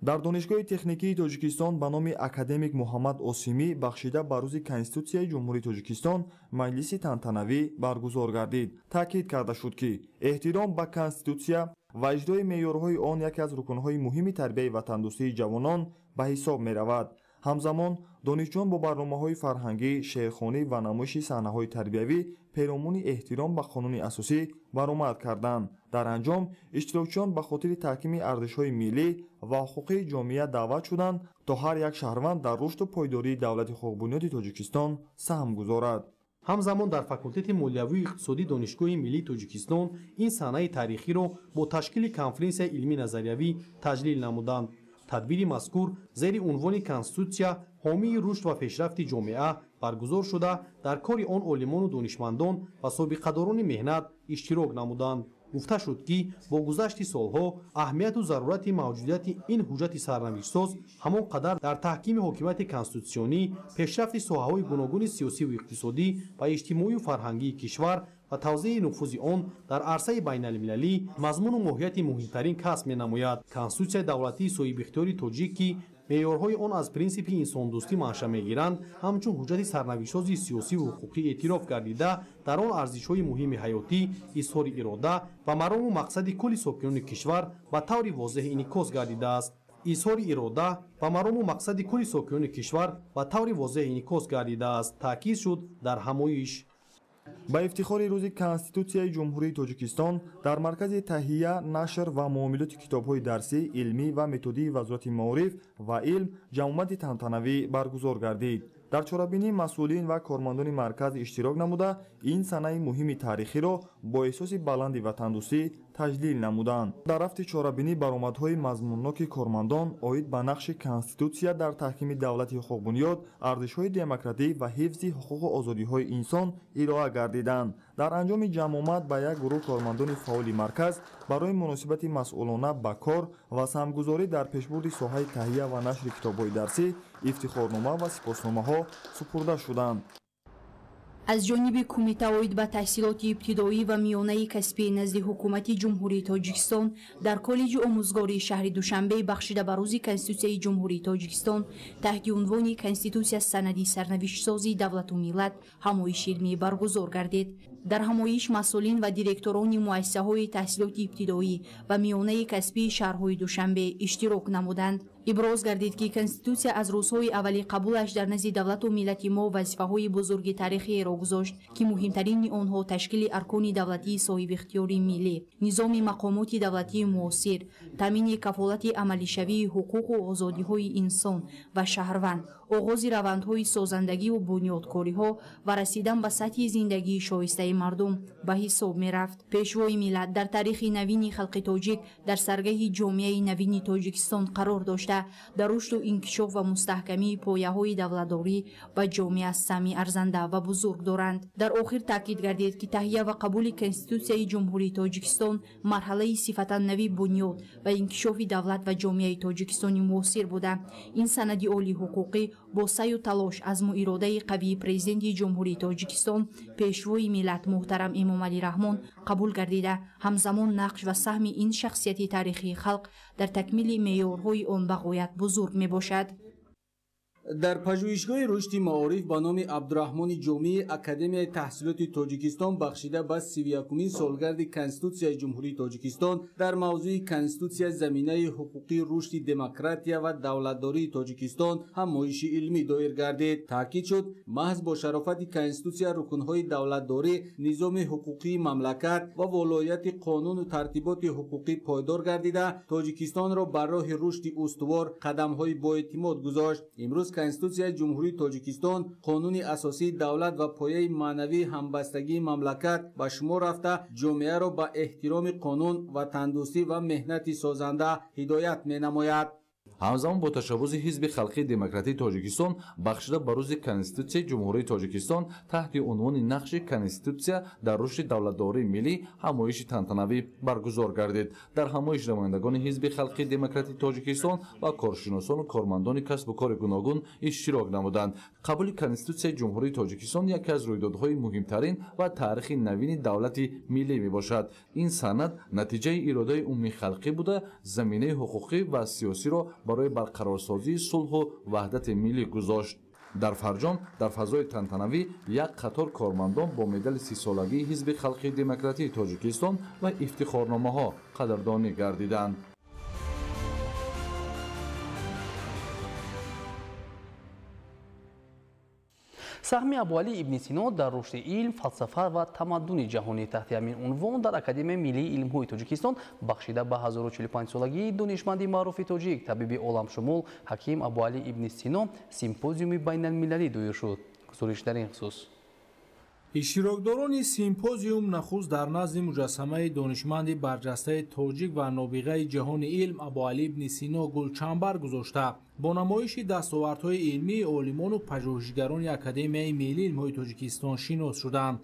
Дар Донишгоҳи техникии Тоҷикистон ба номи академик Муҳаммад Осимӣ бахшида ба рӯзи Конститутсияи Ҷумҳурии Тоҷикистон маҷлиси тантанавӣ баргузор гардид. Таъкид карда шуд, ки эҳтиром ба Конститутсия ва иҷрои меъёрҳои он яке аз рукнҳои муҳими тарбияи ватандӯстии ҷавонон ба ҳисоб меравад. Ҳамзамон донишҷӯён бо барномаҳои фарҳангӣ, шеърхонӣ ва намоиши саҳнаҳои тарбиявӣ перомуни эҳтиром ба қонуни асосӣ баромад карданд. Дар анҷом иштирокчиён ба хотири таҳкими арзишҳои миллӣ ва ҳуқуқии ҷомеа даъват шуданд, то ҳар як шаҳрванд дар рушду пойдории давлати ҳуқуқбунёди Тоҷикистон саҳм гузорад. Ҳамзамон дар факултети молиявию иқтисодии Донишгоҳи миллии Тоҷикистон ин саҳнаи таърихиро бо ташкили конференсияи илмӣ назариявӣ таҷлил намуданд. Тадбири мазкур зери унвони Конститутсия ҳомии рушд ва пешрафти ҷомеа баргузор шуда, дар кори он олимону донишмандон ва собиқадорони меҳнат иштирок намуданд. Гуфта шуд, ки бо гузашти солҳо аҳамияту зарурати мавҷудияти ин ҳуҷҷати сарнавиштсоз ҳамон қадар дар таҳкими ҳокимияти конститутсионӣ, пешрафти соҳаҳои гуногуни сиёсиву иқтисодӣ ва иҷтимоию фарҳангии кишвар ва тавзеи нуфузи он дар арсаи байналмилалӣ мазмуну моҳияти муҳимтарин касб менамояд. Конститутсияи давлатии соҳибихтиёри тоҷик, ки меъёрҳои он аз принсипи инсондӯстӣ манша мегиранд, ҳамчун ҳуҷҷати сарнавиштсози сиёсиву ҳуқуқӣ эътироф гардида, дар он арзишҳои муҳими ҳаётӣ, изҳори ирода ва марому мақсади кулли сокинони кишвар ба таври возеҳ инъикос гардидааст. Изҳори ирода ва марому мақсади кулли сокинони кишвар ба таври возеҳ инъикос гардидааст, таъкид шуд дар ҳамоиш. Ба ифтихори рӯзи Конститутсияи Ҷумҳурии Тоҷикистон дар маркази таҳия, нашр ва муомилоти китобҳои дарсӣ, илмӣ ва методии Вазорати маориф ва илм ҷамъомади тантанавӣ баргузор гардид. Дар чорабинӣ масъулин ва кормандони марказ иштирок намуда, Ин санаи муҳими таърихиро бо эҳсоси баланди ватандӯстӣ таҷлил намуданд. Дар рафти чорабинӣ баромадҳои мазмунноки кормандон оид ба нақши Конститутсия дар таҳкими давлати ҳуқуқбунёд, арзишҳои демократӣ ва ҳифзи ҳуқуқу озодиҳои инсон ироа гардиданд. Дар анҷоми ҷамъомад ба як гурӯҳ кормандони фаъоли марказ барои муносибати масъулона ба кор ва саҳмгузорӣ дар пешбурди соҳаи таҳия ва нашри китобҳои дарсӣ ифтихорнома ва сипосномаҳо супурда шуданд. Аз ҷониби Кумита оид ба таҳсилоти ибтидоӣ ва миёнаи касбии назди Ҳукумати Ҷумҳурии Тоҷикистон дар Коллеҷи омӯзгории шаҳри Душанбе бахшида ба рӯзи Конститутсияи Ҷумҳурии Тоҷикистон таҳти унвони Конститутсия санади сарнавиштсози давлату миллат ҳамоиши илмӣ баргузор гардид. Дар ҳамоиш масъулин ва директорони муассисаҳои таҳсилоти ибтидоӣ ва миёнаи касбии шаҳрҳои Душанбе иштирок намуданд. Иброз гардид, ки Конститутсия аз рӯзҳои аввали қабулаш дар назди давлату миллати мо вазифаҳои бузурги таърихиеро гузошт, ки муҳимтарини онҳо ташкили аркони давлатии соҳибихтиёри миллӣ, низоми мақомоти давлатии муосир, таъмини кафолати амалишавии ҳуқуқу озодиҳои инсон ва шаҳрванд, оғози равандҳои созандагиву бунёдкориҳо ва расидан ба сатҳи зиндагии шоистаи мардум ба ҳисоб мерафт. Пешвои миллат дар таърихи навини халқи тоҷик дар саргаҳи ҷомеаи навини Тоҷикистон қарор дошта, дар рушду инкишоф ва мустаҳкамии пояҳои давлатдорӣ ба ҷомеа саҳми арзанда ва бузург доранд. Дар охир таъкид гардид, ки таҳия ва қабули Конститутсияи Ҷумҳурии Тоҷикистон марҳалаи сифатан нави бунёд ва инкишофи давлат ва ҷомеаи Тоҷикистони муосир буда, ин санади олии ҳуқуқӣ бо саъю талош, азму иродаи қавии Президенти Ҷумҳурии Тоҷикистон, Пешвои миллат муҳтарам Эмомалӣ Раҳмон қабул гардида, ҳамзамон нақш ва саҳми ин шахсияти таърихии халқ дар такмили меъёрҳои он ба ғоят бузург мебошад. Дар пажӯҳишгоҳи рушди маориф ба номи Абдураҳмони Ҷомии Академияи таҳсилоти Тоҷикистон бахшида ба 31-умин солгарди Конститутсияи Ҷумҳурии Тоҷикистон дар мавзӯи Конститутсия заминаи ҳуқуқии рушди демократия ва давлатдории Тоҷикистон ҳамоиши илмӣ доир гардид. Таъкид шуд, маҳз бо шарофати Конститутсия рукнҳои давлатдорӣ, низоми ҳуқуқии мамлакат ва волояти қонуну тартиботи ҳуқуқӣ пойдор гардида, Тоҷикистонро бар роҳи рушди устувор қадамҳои боэътимод гузошт. Имрӯз Конститутсияи Ҷумҳурии Тоҷикистон қонуни асосии давлат ва пояи маънавии ҳамбастагии мамлакат ба шумор рафта, ҷомеаро ба эҳтироми қонун, ватандӯстӣ ва меҳнати созанда ҳидоят менамояд. Ҳамзамон бо ташаббуси Ҳизби халқии демократии Тоҷикистон бахшида ба рӯзи Конститутсияи Ҷумҳурии Тоҷикистон таҳти унвони нақши Конститутсия дар рушди давлатдории миллӣ ҳамоиши тантанавӣ баргузор гардид. Дар ҳамоиш намояндагони Ҳизби халқии демократии Тоҷикистон ва коршиносону кормандони касбу кори гуногун иштирок намуданд. Қабули Конститутсияи Ҷумҳурии Тоҷикистон яке аз рӯйдодҳои муҳимтарин ва таърихи навини давлати миллӣ мебошад. Ин санад натиҷаи иродаи умумихалқӣ буда, заминаи ҳуқуқӣ ва сиёсиро барои барқарорсозии сулҳу ваҳдати миллӣ гузошт. Дар фарҷом дар фазои тантанавӣ як қатор кормандон бо медали 30-солагии Ҳизби халқии демократии Тоҷикистон ва ифтихорномаҳо қадрдонӣ гардиданд. Саҳми Абуалӣ ибни Сино дар рушди илм, фалсафа ва тамаддуни ҷаҳонӣ таҳти ҳамин унвон дар Академияи миллии илмҳои Тоҷикистон бахшида ба 1045-солагии донишманди маъруфи тоҷик, табиби оламшумул ҳаким Абуалӣ ибни Сино симпозиуми байналмилалӣ доир шуд. Гузориш дар ин хусус. Иштирокдорони симпозиум нахуст дар назди муҷассамаи донишманди барҷастаи тоҷик ва нобиғаи ҷаҳони илм Абуалӣ ибни Сино гулчанбар гузошта, бо намоиши дастовардҳои илмии олимону пажӯҳишгарони Академияи миллии илмҳои Тоҷикистон шинос шуданд.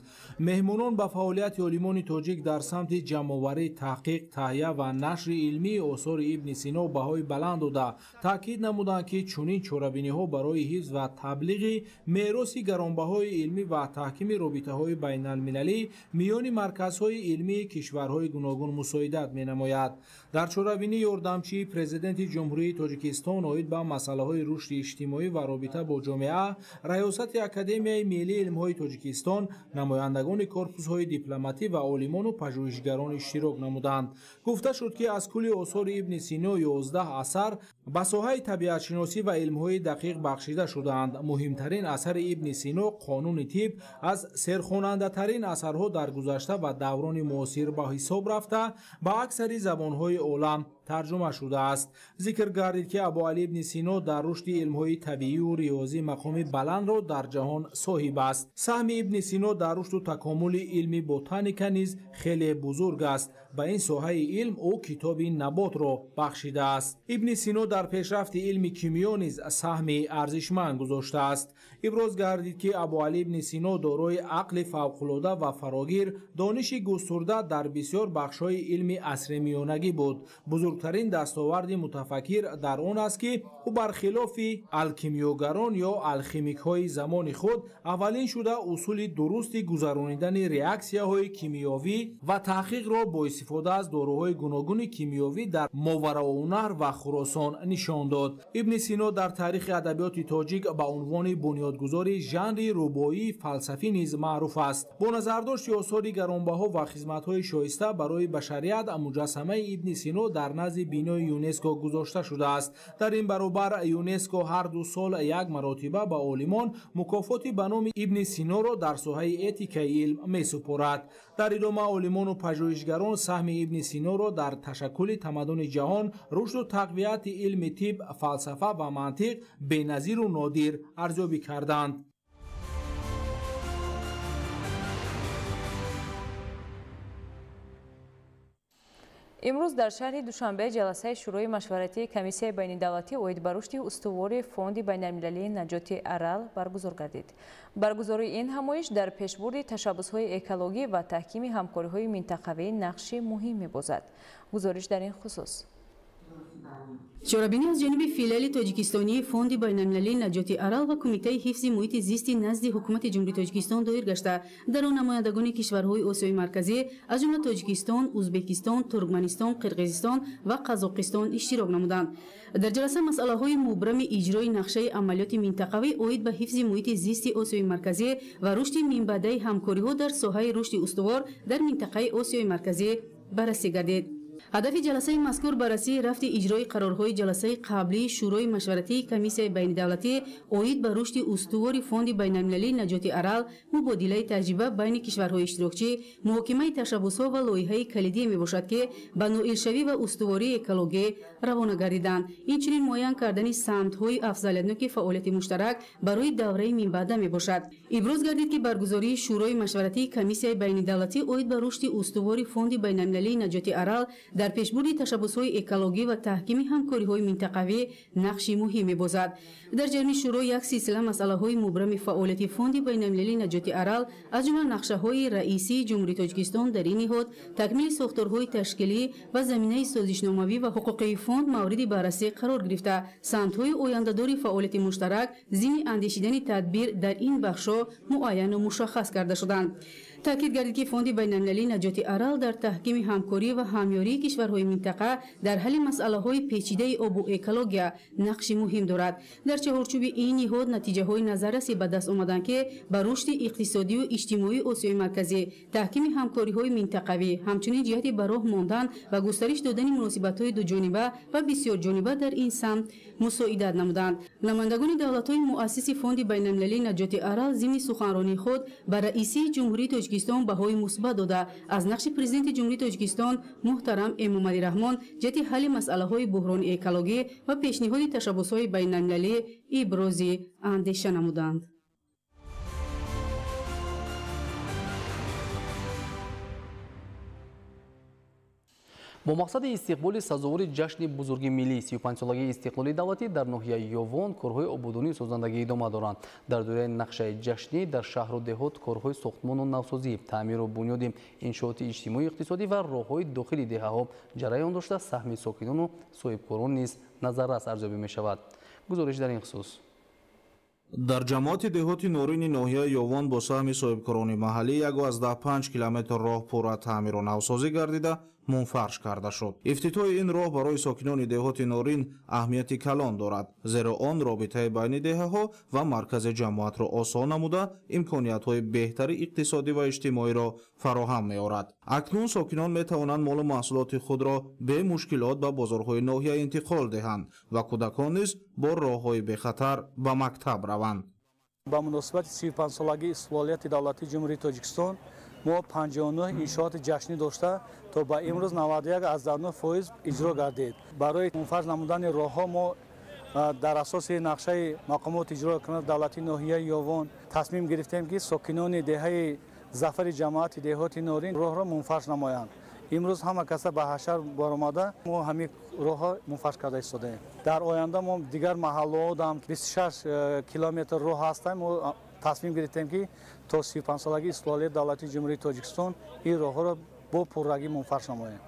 Меҳмонон ба фаъолияти олимони тоҷик дар самти ҷамъоварӣ, таҳқиқ, таҳия ва нашри илмии осори ибни Сино баҳои баланд дода, таъкид намуданд, ки чунин чорабиниҳо барои ҳифз ва таблиғи мероси гаронбаҳои илмӣ ва таҳкими робитаҳои байналмилалӣ миёни марказҳои илмии кишварҳои гуногун мусоидат менамояд. Дар чорабинӣ ёрдамчии Президенти Ҷумҳурии Тоҷикистон оид ба масъалаҳои рушди иҷтимоӣ ва робита бо ҷомеа, раёсати Академияи миллии илмҳои Тоҷикистон, намояндагони корпусҳои дипломатӣ ва олимону пажӯҳишгарон иштирок намуданд. Гуфта шуд, ки аз кулли осори ибни Сино 11 асар ба соҳаи табиатшиносӣ ва илмҳои дақиқ бахшида шудаанд. Муҳимтарин асари ибни Сино Қонуни тиб аз серхонандатарин асарҳо дар гузашта ва даврони муосир ба ҳисоб рафта, ба аксари забонҳои олам тарҷума шудааст. Зикр гардид, ки Абуалӣ ибни Сино дар рушди илмҳои табиию риёзӣ мақоми баландро дар ҷаҳон соҳиб аст. Саҳми Ибни Сино дар рушду такомули илми ботаника низ хеле бузург аст. Ба ин соҳаи илм ӯ китоби наботро бахшидааст. Ибни Сино дар пешрафти илми кимиё низ саҳми арзишманд гузоштааст. Иброз гардид, ки Абуалӣ ибни Сино дорои ақли фавқулода ва фарогир, дониши густурда дар бисёр бахшҳои илми асри миёнагӣ буд. Бузургтарин дастоварди мутафаккир дар он аст, ки ӯ бархилофи алкимиёгарон ё алхимикҳои замони худ аввалин шуда усули дурусти гузаронидани реаксияҳои кимиёвӣ ва таҳқиқро бо истифода аз доруҳои гуногуни кимиёвӣ дар Мовароуннаҳр ва Хуросон нишон дод. Ибни Сино дар таърихи адабиёти тоҷик ба унвони бунёдгузори жанри рубоии фалсафӣ низ маъруф аст. Бо назардошти осори гаронбаҳо ва хизматҳои шоиста барои башарият, муҷассамаи Ибни Сино дар назди бинои ЮНЕСКО гузошта шудааст. Дар ин баробар ЮНЕСКО ҳар 2 сол як маротиба ба олимон мукофоти ба номи Ибни Синоро дар соҳаи этикаи илм месупорад. Дар идома олимону пажӯҳишгарон саҳми Ибни Синоро дар ташаккули тамаддуни ҷаҳон, рушду тақвияти илми тиб, фалсафа ва мантиқ беназиру нодир арзёбӣ карданд. Имрӯз дар шаҳри Душанбе ҷаласаи Шӯрои машваратии Комиссияи байнидавлатӣ оид ба рушди устувори Фонди байналмилалии наҷоти Арал баргузор гардид. Баргузории ин ҳамоиш дар пешбурди ташаббусҳои экологӣ ва таҳкими ҳамкориҳои минтақавӣ нақши муҳим мебозад. Гузориш дар ин хусус. Чорабинӣ аз ҷониби филиали тоҷикистонии Фонди байналмилалии наҷоти Арал ва Кумитаи ҳифзи муҳити зисти назди Ҳукумати Ҷумҳурии Тоҷикистон доир гашта. Дар он намояндагони кишварҳои Осиёи Марказӣ, аз ҷумла Тоҷикистон, Узбекистон, Туркманистон, Қирғизистон ва Қазоқистон иштирок намуданд. Дар ҷаласа масъалаҳои мубрами иҷрои нақшаи амалиёти минтақавӣ оид ба ҳифзи муҳити зисти Осиёи Марказӣ ва рушди минбаъдаи ҳамкориҳо дар соҳаи рушди устувор дар минтақаи Осиёи Марказӣ баррасӣ гардид. Ҳадафи ҷаласаи мазкур баррасии рафти иҷрои қарорҳои ҷаласаи қаблии Шӯрои машваратии Комиссияи байнидавлатӣ оид ба рушди устувори Фонди байналмилалии наҷоти Арал, мубодилаи таҷриба байни кишварҳои иштирокчӣ, муҳокимаи ташаббусҳо ва лоиҳаи калидие мебошад, ки ба ноилшавӣ ва устувории экологӣ равона гардиданд. Инчунин муайян кардани самтҳои афзалиятноки фаъолияти муштарак барои давраи минбаъда мебошад. Иброз гардид, ки баргузории Шӯрои машваратии Комиссияи байнидавлатӣ оид ба рушди устувори Фонди байналмилалии наҷоти Арал дар пешбурди ташаббусҳои экологӣ ва таҳкими ҳамкориҳои минтақавӣ нақши муҳим мебозад. Дар ҷараёни шӯро як силсила масъалаҳои мубрами фаъолияти Фонди байналмилалии наҷоти Арал, аз ҷумла нақшаҳои раисии Ҷумҳурии Тоҷикистон дар ин ниҳод, такмили сохторҳои ташкилӣ ва заминаи созишномавӣ ва ҳуқуқии фонд мавриди баррасӣ қарор гирифта, самтҳои ояндадори фаъолияти муштарак зимни андешидани тадбир дар ин бахшҳо муайяну мушаххас карда шуданд. Таъкид гардид, ки Фонди байналмилалии наҷоти Арал дар таҳкими ҳамкорӣ ва ҳамёрии кишварҳои минтақа дар ҳалли масъалаҳои печидаи обу экология нақши муҳим дорад. Дар чаҳорчӯби ин ниҳод натиҷаҳои назаррасе ба даст омаданд, ки ба рушди иқтисодию иҷтимоии Осиёи Марказӣ, таҳкими ҳамкориҳои минтақавӣ, ҳамчунин ҷиҳати ба роҳ мондан ва густариш додани муносибатҳои дуҷониба ва бисёрҷониба дар ин самт мусоидат намуданд. Намояндагони давлатҳои муассиси Фонди байналмилалии наҷоти Арал зимни суханронии худ ба раисии Ҷумҳурии Тоҷикистон баҳои мусбат дода, аз нақши Президенти Ҷумҳурии Тоҷикистон муҳтарам Эмомалӣ Раҳмон ҷиҳати ҳалли масъалаҳои буҳрони экологӣ ва пешниҳоди ташаббусҳои байналмилалӣ ибрози андеша намуданд. Бо мақсади истиқболи сазовори ҷашни бузурги миллӣ 35-солагии истиқлоли давлатӣ дар ноҳияи Ёвон корҳои ободонию созандагӣ идома доранд. Дар доираи нақшаи ҷашнӣ дар шаҳру деҳот корҳои сохтмону навсозӣ, таъмиру бунёди иншооти иҷтимоию иқтисодӣ ва роҳҳои дохили деҳаҳо ҷараён дошта, саҳми сокинону соҳибкорон низ назаррас арзёбӣ мешавад. Гузориш дар ин хусус. Дар ҷамоати деҳоти Норини ноҳияи Ёвон бо саҳми соҳибкорони маҳаллӣ 1,5 километр роҳ пурра таъмиру навсозӣ гардида мунфарш карда шуд. Ифтитоҳи ин роҳ барои сокинони деҳоти Норин аҳамияти калон дорад, зеро он робитаи байни деҳаҳо ва маркази ҷамоатро осон намуда, имкониятҳои беҳтари иқтисодӣ ва иҷтимоиро фароҳам меорад. Акнун сокинон метавонанд молу маҳсулоти худро бемушкилот ба бозорҳои ноҳия интиқол диҳанд ва кӯдакон низ бо роҳҳои бехатар ба мактаб раванд. Ба муносибати 35-солагии истиқлолияти давлатии Ҷумҳурии Тоҷикистон Мо 59 иншооти ҷашнӣ дошта, то ба имрӯз 91,9% иҷро гардид. Барои мунфарш намудани роҳҳо мо дар асоси нақшаи мақомоти иҷрокунандаи давлатии ноҳияи Ёвон тасмим гирифтем, ки сокинони деҳаи Зафари ҷамоати деҳоти Норин роҳро мунфарш намоянд. Имрӯз ҳама каса ба ҳашар баромада, мо ҳамин роҳҳо мунфарш карда истодаем. Дар оянда мо дигар маҳаллаҳо дам 26 километр роҳ ҳастем. Мо тасмим гирифтем, ки то 35-солагии истиқлолияти давлатии Ҷумҳурии Тоҷикистон ин роҳҳоро бо пуррагӣ мунфарш намоем.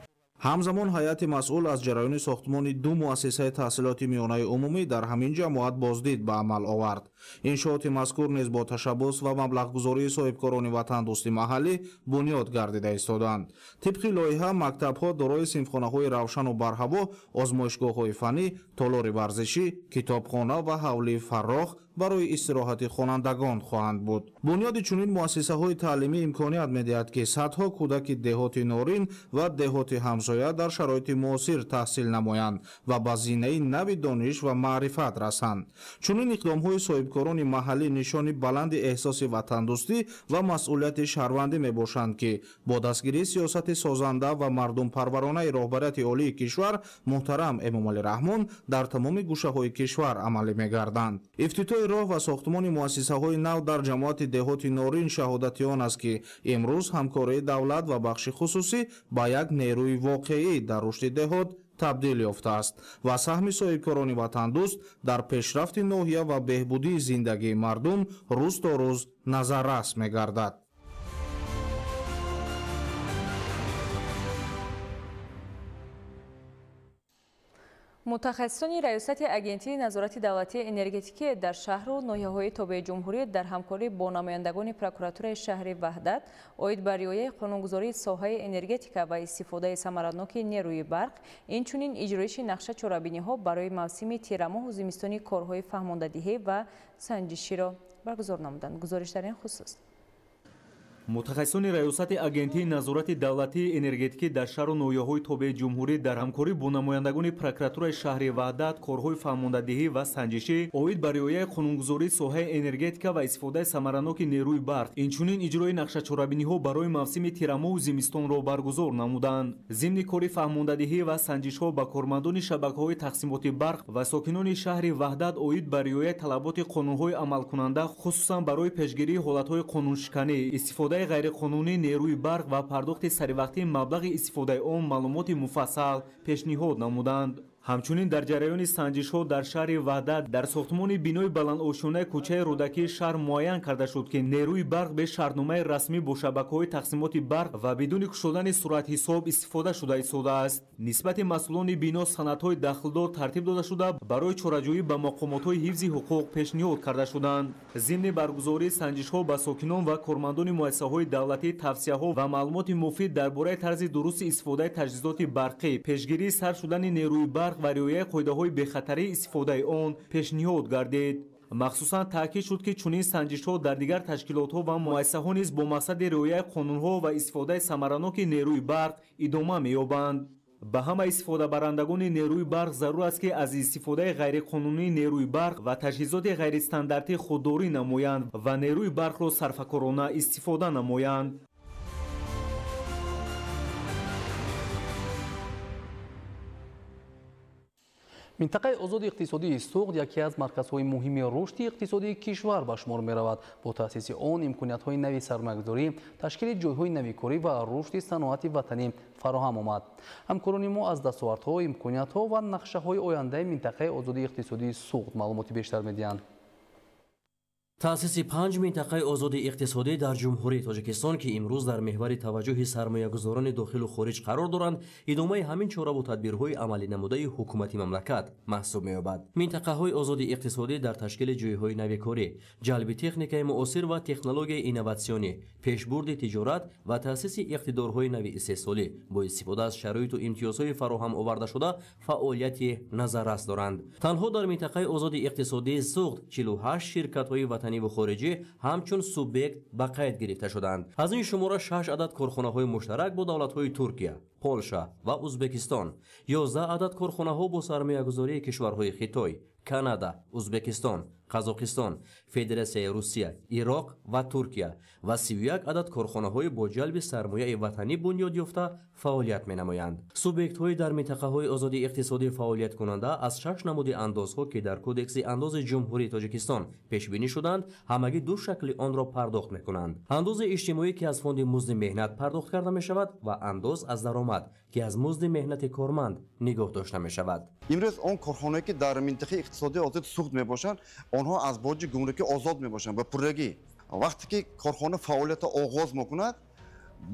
Ҳамзамон ҳайати масъул аз ҷараёни сохтмони ду муассисаи таҳсилоти миёнаи умумӣ дар ҳамин ҷамоат боздид ба амал овард. Иншооти мазкур низ бо ташаббус ва маблағгузории соҳибкорони ватандӯсти маҳаллӣ бунёд гардида истоданд. Тибқи лоиҳа, мактабҳо дорои синфхонаҳои равшану барҳаво, озмоишгоҳҳои фаннӣ, толори варзишӣ, китобхона ва ҳавлии фаррох барои истироҳати хонандагон хоҳанд буд. Бунёди чунин муассисаҳои таълимӣ имконият медиҳад, ки садҳо кӯдаки деҳоти Норин ва деҳоти ҳамсоя дар шароити муосир таҳсил намоянд ва ба зинаи нави дониш ва маърифат расанд. Чунин иқдомҳои соҳибкорони маҳаллӣ нишони баланди эҳсоси ватандӯстӣ ва масъулияти шаҳрвандӣ мебошанд, ки бо дастгирии сиёсати созанда ва мардумпарваронаи роҳбарияти олии кишвар муҳтарам Эмомалӣ Раҳмон дар тамоми гӯшаҳои кишвар амалӣ мегарданд. Ифтитоҳи роҳ ва сохтмони муассисаҳои нав дар ҷамоати деҳоти Норин шаҳодати он аст, ки имрӯз ҳамкории давлат ва бахши хусусӣ ба як нерӯи воқеӣ дар рушди деҳот табдил ёфтааст ва саҳми соҳибкорони ватандӯст дар пешрафти ноҳия ва беҳбудии зиндагии мардум рӯз то рӯз назаррас мегардад. Мутахассисони Раёсати Агентии назорати давлатии энергетикӣ дар шаҳру ноҳияҳои тобеи ҷумҳурӣ дар ҳамкорӣ бо намояндагони прокуратураи шаҳри Ваҳдат оид ба риояи қонунгузории соҳаи энергетика ва истифодаи самараноки нерӯи барқ, инчунин иҷроиши нақша чорабиниҳо барои мавсими тирамоҳу зимистони корҳои фаҳмондадиҳӣ ва санҷиширо баргузор намуданд. Гузориш дар ин хусус. Мутахассисони Раёсати Агентии назорати давлатии энергетикӣ дар шаҳру ноҳияҳои тобеи ҷумҳурӣ дар ҳамкорӣ бо намояндагони прокуратураи шаҳри Ваҳдат корҳои фаҳмондадиҳӣ ва санҷишӣ оид ба риояи қонунгузории соҳаи энергетика ва истифодаи самараноки нерӯи барқ, инчунин иҷрои нақшачорабиниҳо барои мавсими тирамоҳу зимистонро баргузор намуданд. Зимни кори фаҳмондадиҳӣ ва санҷишҳо ба кормандони шабакаҳои тақсимоти барқ ва сокинони шаҳри Ваҳдат оид ба риояи талаботи қонунҳои амалкунанда, хусусан барои пешгирии ҳолатҳои қонуншиканӣ, истифодаи ғайриқонунии нерӯи барқ ва пардохти саривақтии маблағи истифодаи он маълумоти муфассал пешниҳод намуданд. Ҳамчунин дар ҷараёни санҷишҳо дар шаҳри Ваҳдат дар сохтмони бинои баландошёнаи кӯчаи Рӯдакии шаҳр муайян карда шуд, ки нерӯи барқ бе шартномаи расмӣ бо шабакаҳои тақсимоти барқ ва бидуни кушодани суратҳисоб истифода шуда истодааст. Нисбати масъулони бино санадҳои дахлдор тартиб дода шуда, барои чораҷӯӣ ба мақомотҳои ҳифзи ҳуқуқ пешниҳод карда шуданд. Зимни баргузории санҷишҳо ба сокинон ва кормандони муассисаҳои давлатӣ тавсияҳо ва маълумоти муфид дар бораи тарзи дурусти истифодаи таҷҳизоти барқӣ, пешгирии сарф шудани нерӯи барқ ва риояи қоидаҳои бехатарии истифодаи он пешниҳод гардид. Махсусан таъкид шуд, ки чунин санҷишҳо дар дигар ташкилотҳо ва муассисаҳо низ бо мақсади риояи қонунҳо ва истифодаи самараноки нерӯи барқ идома меёбанд. Ба ҳама истифодабарандагони нерӯи барқ зарур аст, ки аз истифодаи ғайриқонунии нерӯи барқ ва таҷҳизоти ғайристандартӣ худдорӣ намоянд ва нерӯи барқро сарфакорона истифода намоянд. Минтақаи озоди иқтисодии Суғд яке аз марказҳои муҳими рушди иқтисодии кишвар ба шумор меравад. Бо таъсиси он имкониятҳои нави сармоягузорӣ, ташкили ҷойҳои нави корӣ ва рушди саноати ватанӣ фароҳам омад. Ҳамкорони мо аз дастовардҳо, имкониятҳо ва нақшаҳои ояндаи минтақаи озоди иқтисодии Суғд маълумоти бештар медиҳанд. Таъсиси 5 минтақаи озоди иқтисодӣ дар Ҷумҳурии Тоҷикистон, ки имрӯз дар меҳвари таваҷҷӯҳи сармоягузорони дохилу хориҷ қарор доранд, идомаи ҳамин чораву тадбирҳои амалӣ намудаи ҳукумати мамлакат маҳсуб меёбад. Минтақаҳои озоди иқтисодӣ дар ташкили ҷойҳои нави корӣ, ҷалби техникаи муосир ва технологияи инноватсионӣ, пешбурди тиҷорат ва таъсиси иқтидорҳои нави истеҳсолӣ бо истифода аз шароиту имтиёзҳои фароҳам овардашуда фаъолияти назаррас доранд. Танҳо дар минтақаи озоди иқтисодии Суғд 48 ширкатҳои ватанӣ ва хориҷӣ ҳамчун субъект ба қайд гирифта шуданд. Аз ин шумора 6 адад корхонаҳои муштарак бо давлатҳои Туркия, Полша ва Узбекистон, 11 адад корхонаҳо бо сармоягузории кишварҳои Хитой, Канада, Узбекистон, Қазоқистон, Федератсияи Русия, Ироқ ва Туркия ва 31 адад корхонаҳои бо ҷалби сармояи ватанӣ бунёд ёфта фаъолият менамоянд. Субъектҳои дар минтақаҳои озоди иқтисодӣ фаъолияткунанда аз 6 намуди андозҳо, ки дар Кодекси андози Ҷумҳурии Тоҷикистон пешбинӣ шуданд, ҳамагӣ 2 шакли онро пардохт мекунанд. Андози иҷтимоӣ, ки аз фонди музди меҳнат пардохт карда мешавад, ва андоз аз даромад, ки аз музди меҳнати корманд нигоҳ дошта мешавад. Имрӯз он корхонае, ки дар минтақаи иқтисодии озод Суғд мебошанд, онҳо аз боҷи гумрукӣ озод мебошанд ба пуррагӣ. Вақте ки корхона фаъолиятро оғоз мекунад,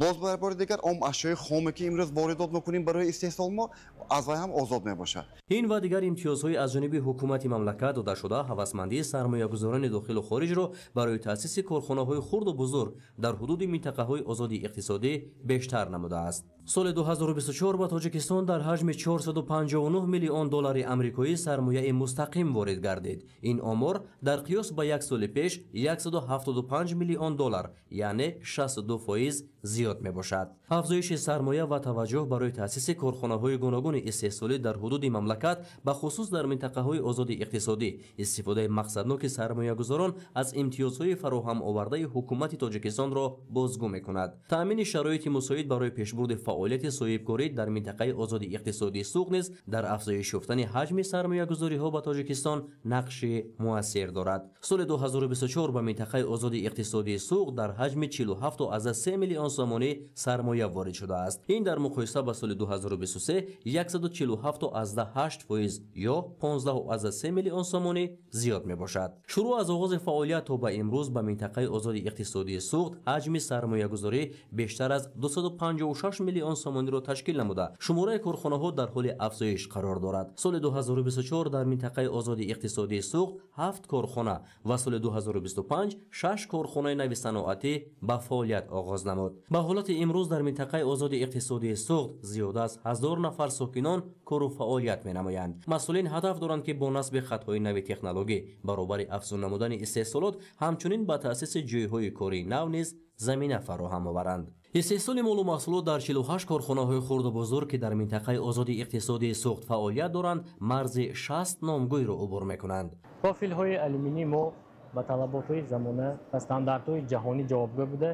боз бар бори дигар он ашёи хоме, ки имрӯз воридот мекунем барои истеҳсол, мо аз вай ҳам озод мебошад. Ин ва дигар имтиёзҳои аз ҷониби ҳукумати мамлакат додашуда ҳавасмандии сармоягузорони дохилу хориҷро барои таъсиси корхонаҳои хурду бузург дар ҳудуди минтақаҳои озоди иқтисодӣ бештар намудааст. Соли 2024 ба Тоҷикистон дар ҳаҷми 459 миллион доллари амрикоӣ сармояи мустақим ворид гардид. Ин омор дар қиёс ба як соли пеш 175 миллион доллар, яъне 62% зиёд мебошад. Афзоиши сармоя ва таваҷҷӯҳ барои таъсиси корхонаҳои гуногуни истеҳсолӣ дар ҳудуди мамлакат, ба хусус дар минтақаҳои озоди иқтисодӣ, истифодаи мақсадноки сармоягузорон аз имтиёзҳои фароҳам овардаи ҳукумати Тоҷикистонро бозгӯ мекунад. Таъмини шароити мусоид барои пешбурди фаъолияти соҳибкорӣ дар минтақаи озоди иқтисодии Суғд низ дар афзоиш ёфтани ҳаҷми сармоягузориҳо ба Тоҷикистон нақши муассир дорад. Соли 2024 ба минтақаи озоди иқтисодии Суғд дар ҳаҷми 47,3 миллион сомонӣ сармоя ворид шудааст. Ин дар муқоиса ба соли 2023 147,8% ё 15,3 миллион сомонӣ зиёд мебошад. Шурӯъ аз оғози фаъолият то ба имрӯз ба минтақаи озоди иқтисодии Суғд ҳаҷми сармоягузорӣ бештар аз 256 миллион сомониро ташкил намуда, шумораи корхонаҳо дар ҳоли афзоиш қарор дорад. Соли 2024 дар минтақаи озоди иқтисодии Суғд 7 корхона ва соли 2025 6 корхонаи нави саноатӣ ба фаъолият оғоз намуд. Ба ҳолати имрӯз дар минтақаи озоди иқтисодии Суғд зиёда аз 1000 нафар сокинон кору фаъолият менамоянд. Масъулин ҳадаф доранд, ки бо насби хатҳои нави технологӣ баробари афзун намудани истеҳсолот, ҳамчунин ба таъсиси ҷойҳои кории нав низ замина фароҳам оваранд. Истеҳсоли молу маҳсулот дар 48 корхонаҳои хурду бузург, ки дар минтақаи озоди иқтисодии Суғд фаъолият доранд, марзи 60 номгӯйро убур мекунанд. Профилҳои алюминии мо ба талаботҳои замона ва стандартҳои ҷаҳонӣ ҷавобгӯ буда,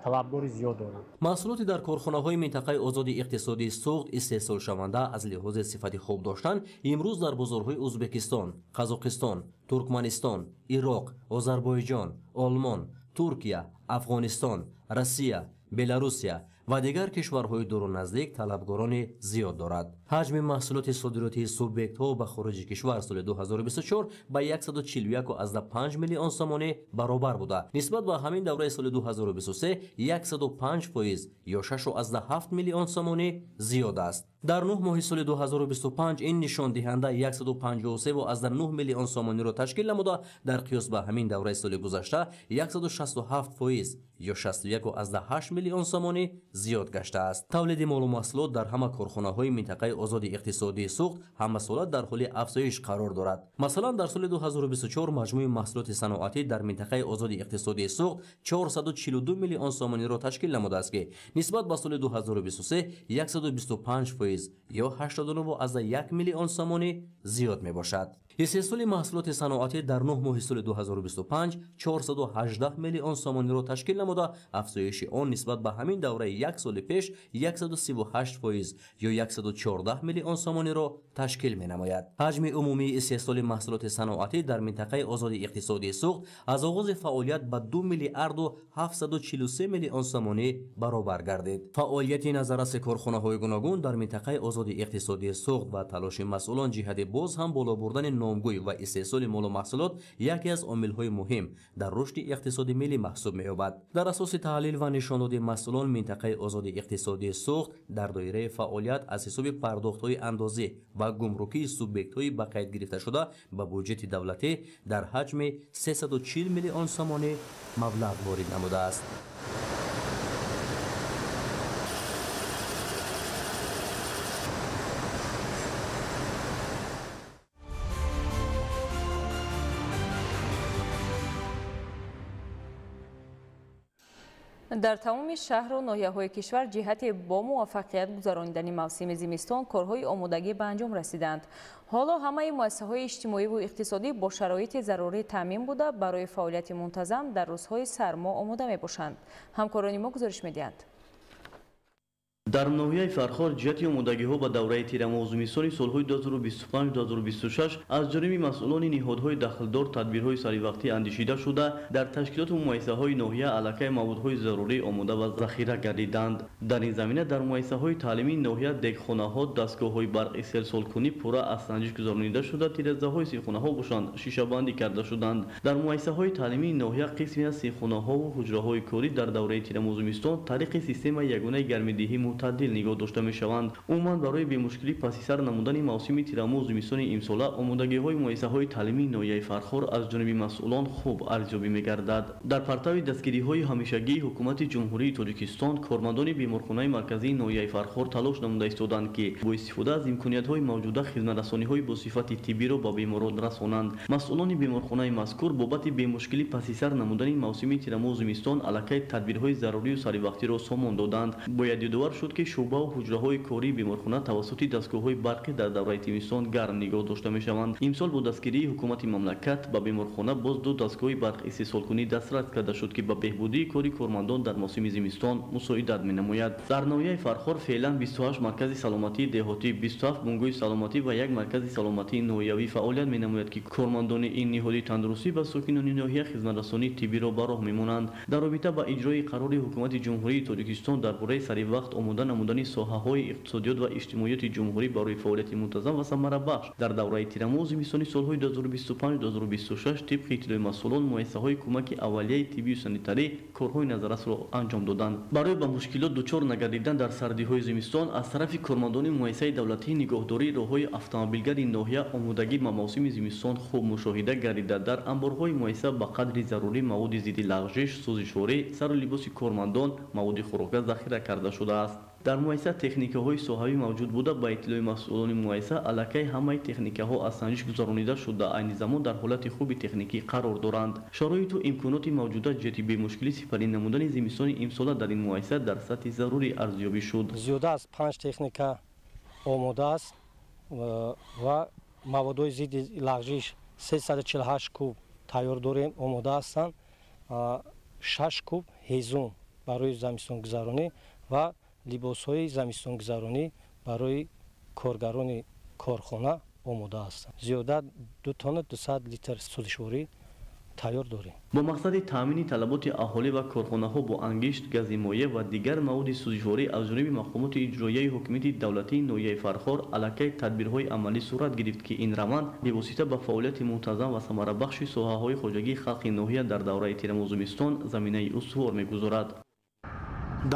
талабгори зиёд доранд. Маҳсулоти дар корхонаҳои минтақаи озоди иқтисодии Суғд истеҳсолшаванда аз лиҳози сифати хуб доштан имрӯз дар бозорҳои Узбекистон, Қазоқистон, Туркманистон, Ироқ, Озарбойҷон, Олмон, Туркия, Афғонистон, Россия, Беларусия ва дигар кишварҳои дуру наздик талабгорони зиёд дорад. Ҳаҷми маҳсулоти содиротии субъектҳо ба хориҷи кишвар соли 2024 ба 141,5 миллион сомонӣ баробар буда, нисбат ба ҳамин давраи соли 2023 105% ё 6,7 миллион сомонӣ зиёд аст. Дар 9 моҳи соли 2025 ин нишондиҳанда 153,9 миллион сомониро ташкил намуда, дар қиёс ба ҳамин давраи соли гузашта 167% ё 61,8 миллион сомонӣ зиёд гаштааст. Тавлиди молу маҳсулот дар ҳама корхонаҳои минтақаи озоди иқтисодии Суғд ҳамасола дар ҳоли афзоиш қарор дорад. Масалан, дар соли 2024 маҷмӯи маҳсулоти саноатӣ дар минтақаи озоди иқтисодии Суғд 442 миллион сомониро ташкил намудааст, ки нисбат ба соли 2023 125% ё 89,1 миллион сомонӣ зиёд мебошад. Истеҳсоли маҳсулоти саноатӣ дар 9 моҳи соли 2025 418 миллион сомониро ташкил намуда, афзоиши он нисбат ба ҳамин давраи як соли пеш 138% ё 114 миллион сомониро ташкил менамояд. Ҳаҷми умумии истеҳсоли маҳсулоти саноатӣ дар минтақаи озоди иқтисодии Суғд аз оғози фаъолият ба 2 миллиарду 743 миллион сомонӣ баробар гардид. Фаъолияти назарраси корхонаҳои гуногун дар минтақаи озоди иқтисодии Суғд ва талоши масъулон ҷиҳати боз ҳам боло бурдани номгӯй ва истеҳсоли молу маҳсулот яке аз омилҳои муҳим дар рушди иқтисоди миллӣ маҳсуб меёбад. Дар асоси таҳлил ва нишондоди масъулон, минтақаи озоди иқтисодии Суғд дар доираи фаъолият аз ҳисоби пардохтҳои андозӣ ва гумрукии субъектҳои ба қайд гирифташуда ба буҷети давлатӣ дар ҳаҷми 340 миллион сомонӣ маблағ ворид намудааст. Дар тамоми шаҳру ноҳияҳои кишвар ҷиҳати бо муваффақият гузаронидани мавсими зимистон корҳои омодагӣ ба анҷом расиданд. Ҳоло ҳамаи муассисаҳои иҷтимоиву иқтисодӣ бо шароити зарурӣ таъмин буда, барои фаъолияти мунтазам дар рӯзҳои сармо омода мебошанд. Ҳамкорони мо гузориш медиҳанд. Дар ноҳияи Фархор ҷиҳати омодагиҳо ба давраи тирамоҳу зимистони солҳои 2025-2026 аз ҷониби масъулони ниҳодҳои дахлдор тадбирҳои саривақтӣ андешида шуда, дар ташкилоту муассисаҳои ноҳия аллакай маводҳои зарурӣ омода ва захира гардиданд. Дар ин замина дар муассисаҳои таълимии ноҳия дегхонаҳо, дастгоҳҳои барқи селсолкунӣ пурра аз санҷиш гузаронида шуда, тирезаҳои синфхонаҳо бошанд шишабандӣ карда шуданд. Дар муассисаҳои таълимии ноҳия қисме аз синфхонаҳову ҳуҷраҳои корӣ дар давраи тирамоҳу зимистон тариқи системаи ягонаи гармидиҳӣ мӯътадил нигоҳ дошта мешаванд. Умуман барои бемушкилӣ пасисар намудани мавсими тирамоҳу зимистони имсола омодагиҳои муассисаҳои таълимии ноҳияи Фархор аз ҷониби масъулон хуб арзёбӣ мегардад. Дар партави дастгириҳои ҳамешагии ҳукумати Ҷумҳурии Тоҷикистон кормандони беморхонаи марказии ноҳияи Фархор талош намуда истоданд, ки бо истифода аз имкониятҳои мавҷуда хизматрасониҳои босифати тиббиро ба беморон расонанд. Масъулони беморхонаи мазкур бобати бемушкилӣ пасисар намудани мавсими тирамоҳу зимистон аллакай тадбирҳои зарурию саривақтиро сомон доданд. Бояд ёдовар шуд, ки шӯъбаву ҳуҷраҳои кории беморхона тавассути дастгоҳҳои барқӣ дар давраи тимистон гарм нигоҳ дошта мешаванд. Имсол бо дастгирии ҳукумати мамлакат ба беморхона боз ду дастгоҳи барқ истеҳсолкунӣ дастрас карда шуд, ки ба беҳбудии кори кормандон дар мавсими зимистон мусоидат менамояд. Дар ноҳияи Фархор феълан 28 маркази саломатии деҳотӣ, 27 бунгоҳи саломатӣ ва як маркази саломатии ноҳиявӣ фаъолият менамояд, ки кормандони ин ниҳоди тандурустӣ ба сокинони ноҳия хизматрасонии тиббиро ба роҳ мемонанд. Дар робита ба иҷрои қарори ҳукумати Ҷумҳурии Тоҷикистон дар бораи саривақт омода намудани соҳаҳои иқтисодиёт ва иҷтимоиёти ҷумҳурӣ барои фаъолияти мунтазам ва самарабахш дар давраи тирамоҳу зимистони солҳои 2025-2026 тибқи иттилои масъулон муассисаҳои кӯмаки аввалияи тиббию санитарӣ корҳои назаррасро анҷом доданд. Барои ба мушкилот дучор нагардидан дар сардиҳои зимистон аз тарафи кормандони муассисаи давлатии нигоҳдории роҳҳои автомобилгари ноҳия омодагӣ ба мавсими зимистон хуб мушоҳида гардида, дар анборҳои муассиса ба қадри зарурӣ маводи зидди лағжиш, сӯзишворӣ, сару либоси кормандон, маводи хӯрока захира карда шудааст. Дар муассиса техникаҳои соҳавӣ мавҷуд буда, ба иттилои масъулони муассиса аллакай ҳамаи техникаҳо аз санҷиш гузаронида шуда, айни замон дар ҳолати хуби техникӣ қарор доранд. Шароиту имконоти мавҷуда ҷиҳати бемушкилӣ сипарӣ намудани зимистони имсола дар ин муассиса дар сатҳи зарурӣ арзёбӣ шуд. Зиёда аз 5 техника омода аст ва маводҳои зидди лағжиш 348 куб тайёр дорем, омода ҳастанд. 6 куб ҳезум барои замистонгузаронӣ ва либосҳои замистонгузаронӣ барои коргарони корхона омода ҳастанд. Зиёда 2 тонна 200 литр сӯзишворӣ тайёр дорем. Бо мақсади таъмини талаботи аҳолӣ ва корхонаҳо бо ангишт, гази моеъ ва дигар маводи сӯзишворӣ аз ҷониби мақомоти иҷроияи ҳокимияти давлатии ноҳияи Фархор аллакай тадбирҳои амалӣ сурат гирифт, ки ин раванд бевосита ба фаъолияти мунтазам ва самарабахши соҳаҳои хоҷагии халқи ноҳия дар давраи тирамоҳу зимистон заминаи устувор мегузорад.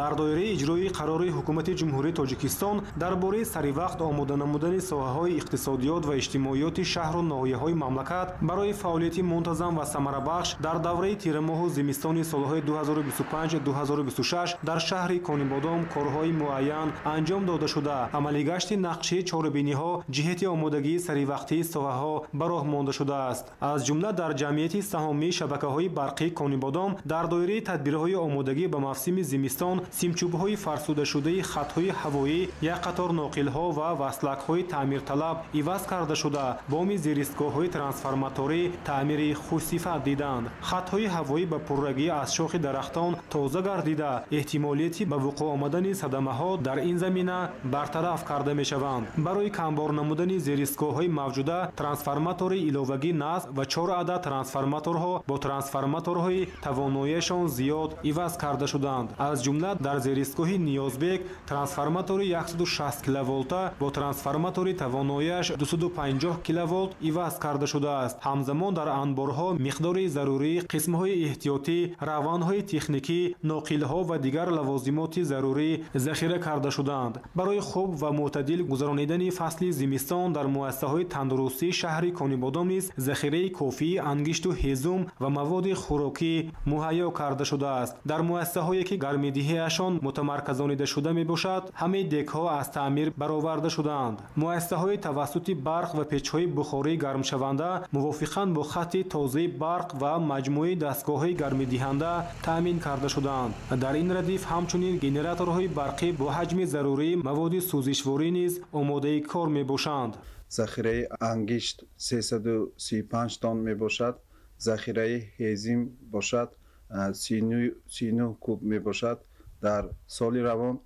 Дар доираи иҷрои қарори ҳукумати Ҷумҳурии Тоҷикистон дар бораи саривақт омода намудани соҳаҳои иқтисодиёт ва иҷтимоиёти шаҳру ноҳияҳои мамлакат барои фаъолияти мунтазам ва самарабахш дар давраи тирамоҳу зимистони солҳои 2025-2026 дар шаҳри Конибодом корҳои муайян анҷом дода шуда, амалигашти нақши чорабиниҳо ҷиҳати омодагии саривақтии соҳаҳо ба роҳ монда шудааст. Аз ҷумла дар ҷамъияти саҳомии шабакаҳои барқии Конибодом дар доираи тадбирҳои омодагӣ ба мавсими зимистон симчӯбҳои фарсудашудаи хатҳои ҳавоӣ, як қатор ноқилҳо ва васлакҳои таъмирталаб иваз карда шуда, боми зеристгоҳҳои трансформаторӣ таъмири хушсифат диданд. Хатҳои ҳавоӣ ба пуррагӣ аз шохи дарахтон тоза гардида, эҳтимолияти ба вуқӯъ омадани садамаҳо дар ин замина бартараф карда мешаванд. Барои камбор намудани зеристгоҳҳои мавҷуда трансформатори иловагӣ насб ва 4 адад трансформаторҳо бо трансформаторҳои тавоноияшон зиёд иваз карда шуданд. Аз ҷумла дар зеристгоҳи Ниёзбек трансформатори 160 киловолта бо трансформатори тавоноияш 250 киловолт иваз карда шудааст. Ҳамзамон дар анборҳо миқдори зарурии қисмҳои эҳтиётӣ, равандҳои техникӣ, ноқилҳо ва дигар лавозимоти зарурӣ захира карда шуданд. Барои хуб ва мӯътадил гузаронидани фасли зимистон дар муассисаҳои тандурустии шаҳри Конибодом низ захираи кофии ангишту ҳезум ва маводи хӯрокӣ муҳайё карда шудааст. Дар муассисаҳое ки гармидиҳӣ ноҳияшон мутамарказонида шуда мебошад, ҳамаи дегҳо аз таъмир бароварда шудаанд. Муассисаҳои тавассути барқ ва печҳои бухории гармшаванда мувофиқан бо хатти тозаи барқ ва маҷмӯи дастгоҳҳои гармидиҳанда таъмин карда шудаанд. Дар ин радиф ҳамчунин генераторҳои барқӣ бо ҳаҷми зарурии маводи сӯзишворӣ низ омодаи кор мебошанд. Захираи ангишт 335 тонн мебошад, захираи ҳезим бошад 39 куб мебошад. Дар соли равон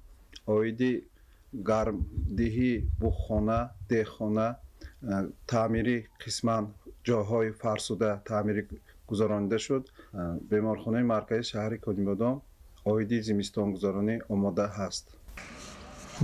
оиди гармдиҳии буғхона, деҳхона, таъмири қисман ҷойҳои фарсуда таъмири гузаронида шуд. Беморхонаи марказии шаҳри Конибодом оиди зимистонгузаронӣ омода ҳаст.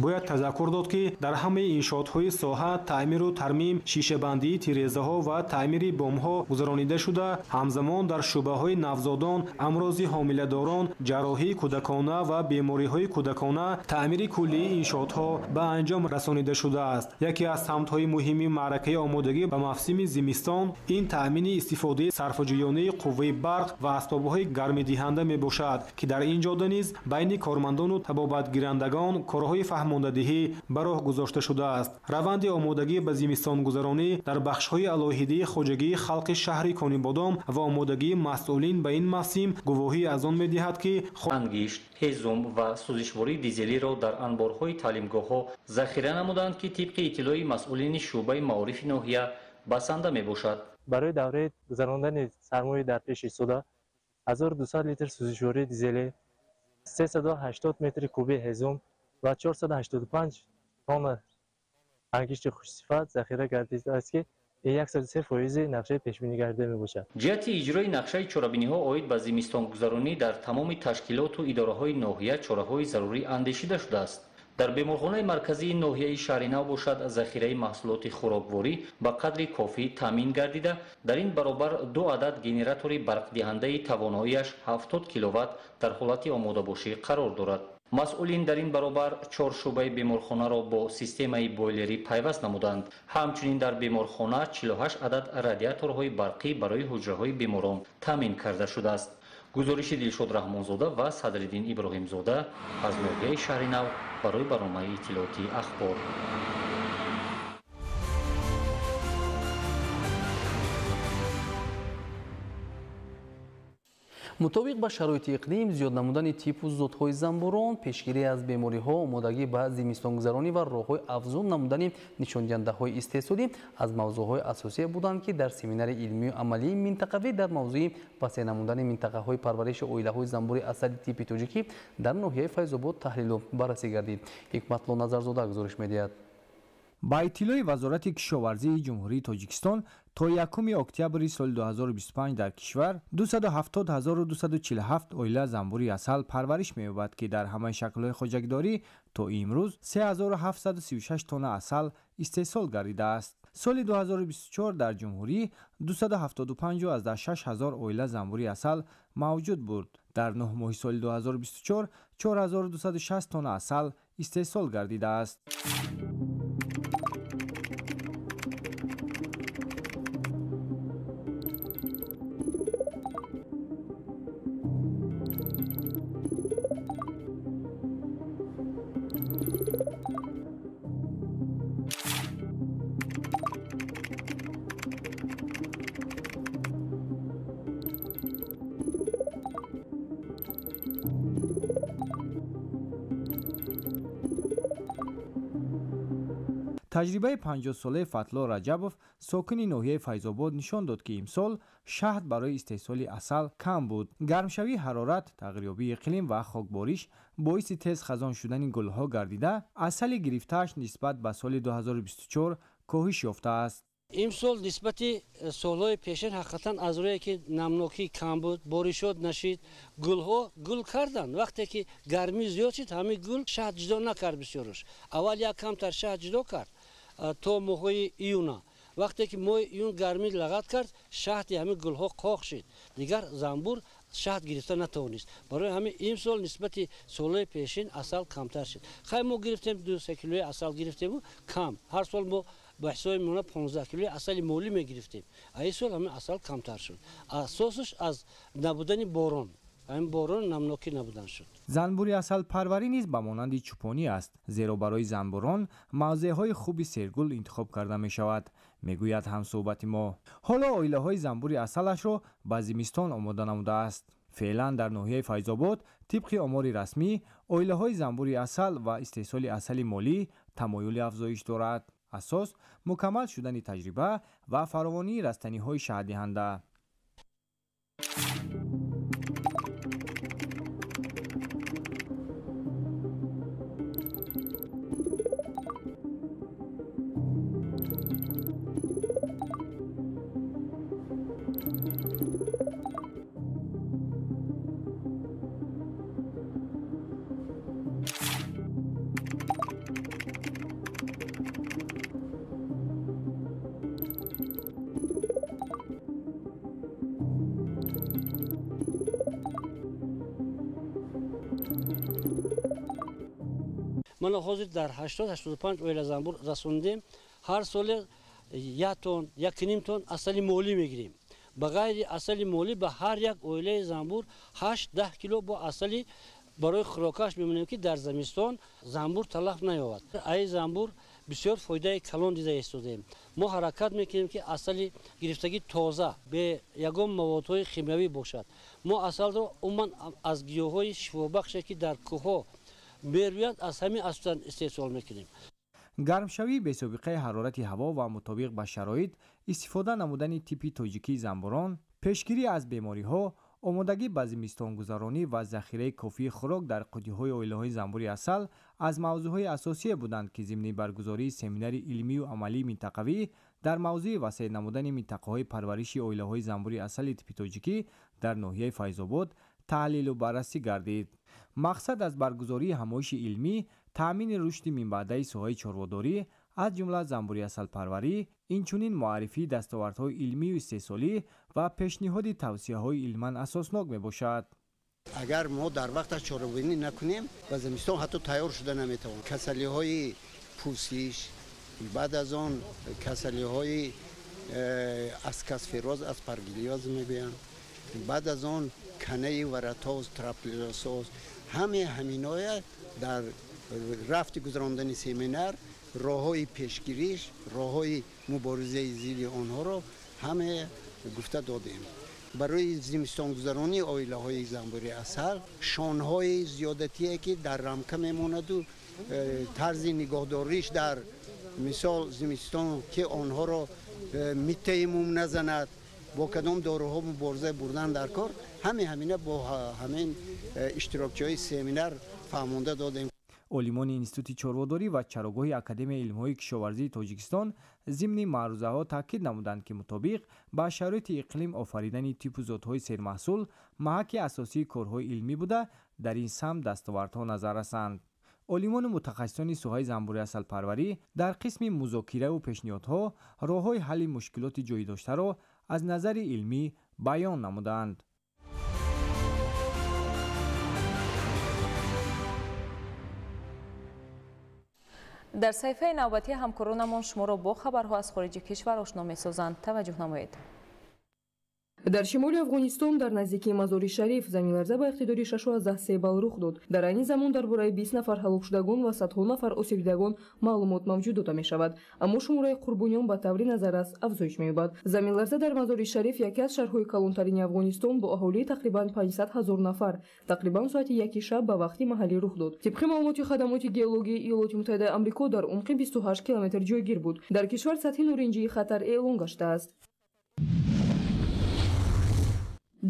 Бояд тазаккур дод, ки дар ҳамаи иншоотҳои соҳа таъмиру тармим, шишабандии тирезаҳо ва таъмири бомҳо гузаронида шуда, ҳамзамон дар шӯъбаҳои навзодон, амрози ҳомиладорон, ҷарроҳии кӯдакона ва бемориҳои кӯдакона таъмири куллии иншоотҳо ба анҷом расонида шудааст. Яке аз самтҳои муҳими маъракаи омодагӣ ба мавсими зимистон ин таъмини истифодаи сарфаҷӯёнаи қувваи барқ ва асбобҳои гармидиҳанда мебошад, ки дар ин ҷода низ байни кормандону табобатгирандагон корҳои фаҳмондадиҳӣ ба роҳ гузошта шудааст. Раванди омодагӣ ба зимистонгузаронӣ дар бахшҳои алоҳидии хоҷагии халқи шаҳри Конибодом ва омодагии масъулин ба ин мавсим гувоҳӣ аз он медиҳад, ки ангишт, ҳезум ва сӯзишвории дизелиро дар анборҳои таълимгоҳҳо захира намуданд, ки тибқи иттилои масъулини шӯъбаи маорифи ноҳия басанда мебошад. Барои давраи гузарондани сармои дар пеш истода 1200 литр сӯзишвории дизелӣ, 380 метри куби ҳезум ва 485 тонна ангишти хушсифат захира гардидааст, ки ин 103% нақшаи пешбинигардида мебошад. Ҷиҳати иҷрои нақшаи чорабиниҳо оид ба зимистонгузаронӣ дар тамоми ташкилоту идораҳои ноҳия чораҳои зарурӣ андешида шудааст. Дар беморхонаи марказии ноҳияи Шаҳринав бошад, захираи маҳсулоти хӯрокворӣ ба қадри кофӣ таъмин гардида, дар ин баробар ду адад генератори барқдиҳандаи тавоноияш 70 киловатт дар ҳолати омодабошӣ қарор дорад. Масъулин дар ин баробар 4 шӯъбаи беморхонаро бо системаи бойлерӣ пайваст намуданд. Ҳамчунин дар беморхона 48 адад радиаторҳои барқӣ барои ҳуҷраҳои беморон таъмин карда шудааст. Гузориши Дилшод Раҳмонзода ва Садриддин Иброҳимзода аз ноҳияи Шаҳринав барои барномаи иттилоотии Ахбор. Мутобиқ ба шароити иқлим, зиёд намудани типу зотҳои занбурон, пешгирӣ аз бемориҳо, омодагӣ ба зимистонгузаронӣ ва роҳҳои афзун намудани нишондиҳандаҳои истеҳсолӣ аз мавзӯъҳои асосие буданд, ки дар семинари илмию амалии минтақавӣ дар мавзӯи васеъ намудани минтақаҳои парвариши оилаҳои занбури асали типи тоҷикӣ дар ноҳияи Файзобод таҳлилу баррасӣ гардид. Ҳикматло Назарзода гузориш медиҳад. Ба иттилои Вазорати кишоварзии Ҷумҳурии Тоҷикистон то 1 октябри соли 2025 дар кишвар 270247 оила занбури асал парвариш меёбад, ки дар ҳамаи шаклҳои хоҷагидорӣ то имрӯз 3736 тонна асал истеҳсол гардидааст. Соли 2024 дар ҷумҳурӣ 275,6 ҳазор оила занбури асал мавҷуд буд. Дар 9 моҳи соли 2024 4260 тонна асал истеҳсол гардидааст. Таҷрибаи 50-солаи Фатло Раҷабов, сокини ноҳияи Файзобод, нишон дод, ки имсол шаҳд барои истеҳсоли асал кам буд. Гармшавии ҳарорат, тағйирёбии иқлим ва хокбориш боиси тез хазон шудани гулҳо гардида, асали гирифтааш нисбат ба соли 2024 коҳиш ёфтааст. Имсол нисбати солҳои пешин ҳақиқатан аз рӯе ки намнокӣ кам буд, боришот нашид, гулҳо гул карданд. Вақте ки гармӣ зиёд шуд, ҳамин гул шаҳд ҷудо накард бисёраш. Аввал як камтар шаҳд ҷудо кард то моҳҳои июна. Вақте ки моҳи июн гармӣ лағат кард, шаҳди ҳамин гулҳо қоқ шид. Дигар занбур шаҳд гирифта натавонист. Барои ҳамин имсол нисбати солҳои пешин асал камтар шуд. Хай мо гирифтем 2-3 килои асал гирифтему кам. Ҳар сол мо ба ҳисоби миёна 15 килои асали молӣ мегирифтем. А ин сол ҳамин асал камтар шуд. Асосаш аз набудани борон. Ҳамин борон намнокӣ набудан шуд. Занбури асалпарварӣ низ ба монанди чӯпонӣ аст, зеро барои занбурон мавзеъҳои хуби сергул интихоб карда мешавад, мегӯяд ҳамсӯҳбати мо. Ҳоло оилаҳои занбури асалашро ба зимистон омода намудааст. Феълан дар ноҳияи Файзобод тибқи омори расмӣ оилаҳои занбури асал ва истеҳсоли асали молӣ тамоюли афзоиш дорад. Асос мукаммал шудани таҷриба ва фаровонии растаниҳои шаҳддиҳанда. Мана ҳозир дар 80-85 оила занбур расондем. Ҳар соле 1 тонн, 1,5 тонн асали молӣ мегирем. Ба ғайри асали молӣ ба ҳар як оилаи занбур 8-10 кило бо асали барои хӯрокаш мемонем, ки дар зимистон занбур талаф наёбад. Ай занбур бисёр фоидаи калон дида истодаем. Мо ҳаракат мекунем, ки асали гирифтагӣ тоза, бе ягон маводҳои химиявӣ бошад. Мо асалро умуман аз гиёҳҳои шифобахше, ки дар кӯҳҳо мерӯянд, аз ҳамин асосан истеҳсол мекунем. Гармшавии бесобиқаи ҳарорати ҳаво ва мутобиқ ба шароит истифода намудани типи тоҷикии занбурон, пешгирӣ аз бемориҳо, омодагӣ ба зимистонгузаронӣ ва захираи кофии хӯрок дар қутиҳои оилаҳои занбури асал аз мавзӯъҳои асосие буданд, ки зимни баргузории семинари илмию амалии минтақавӣ дар мавзӯи васеъ намудани минтақаҳои парвариши оилаҳои занбури асали типи тоҷикӣ дар ноҳияи Файзобод таҳлилу баррасӣ гардид. Мақсад аз баргузории ҳамоиши илмӣ таъмини рушди минбаъдаи соҳаи чорводорӣ, аз ҷумла занбури асалпарварӣ, инчунин муаррифии дастовардҳои илмию истеҳсолӣ ва пешниҳоди тавсияҳои илман асоснок мебошад. Агар мо дар вақташ чорабинӣ накунем, ба зимистон ҳатто тайёр шуда наметавонем. Касалиҳои пӯсиш, баъд аз он касалиҳои аскасфероз, аспаргилиоз мегӯянд, баъд аз он канаи варатоз, траплеросоз, ҳамаи ҳаминоя дар рафти гузарондани семинар роҳҳои пешгириш, роҳҳои муборизаи зидди онҳоро ҳама гуфта додем. Барои зимистонгузаронии оилаҳои занбури асал шонҳои зиёдатие, ки дар рамка мемонаду тарзи нигоҳдориш дар мисол зимистон, ки онҳоро миттаи мум назанад, бо кадом доруҳо мубориза бурдан дар кор, ҳамин ҳамина бо ҳамин иштирокчиҳои семинар фаҳмонда додем. Олимони Институти чорводорӣ ва чарогоҳи Академияи илмҳои кишоварзии Тоҷикистон зимни маърузаҳо таъкид намуданд, ки мутобиқ ба шароити иқлим офаридани типу зотҳои сермаҳсул маҳаки асосии корҳои илмӣ буда, дар ин самт дастовардҳо назар расанд. Олимону мутахассисони соҳаи занбури асалпарварӣ дар қисми музокираву пешниҳодҳо роҳҳои ҳалли мушкилоти ҷой доштаро аз назари илмӣ баён намуданд. Дар саҳифаи навбатӣ ҳамкоронамон шуморо бо хабарҳо аз хориҷи кишвар ошно месозанд. Таваҷҷӯҳ намоед. Дар шимоли Афғонистон дар наздикии Мазори Шариф заминларза ба иқтидори 6,3 балл рух дод. Дар айни замон дар бораи 20 нафар ҳалокшудагон ва садҳо нафар осебдидагон маълумот мавҷуд дода мешавад. Аммо шумораи қурбониён ба таври назаррас афзоиш меёбад. Заминларза дар Мазори Шариф яке аз шаҳрҳои калонтарини Афғонистон бо аҳолии тақрибан 500 ҳазор нафар тақрибан соати 1 шаб ба вақти маҳаллӣ рух дод. Тибқи маълумоти хадамоти геологии Иёлоти Муттаҳидаи Амрико дар умқи 28 километр ҷойгир буд. Дар кишвар сатҳи норинҷии хатар эълон гаштааст.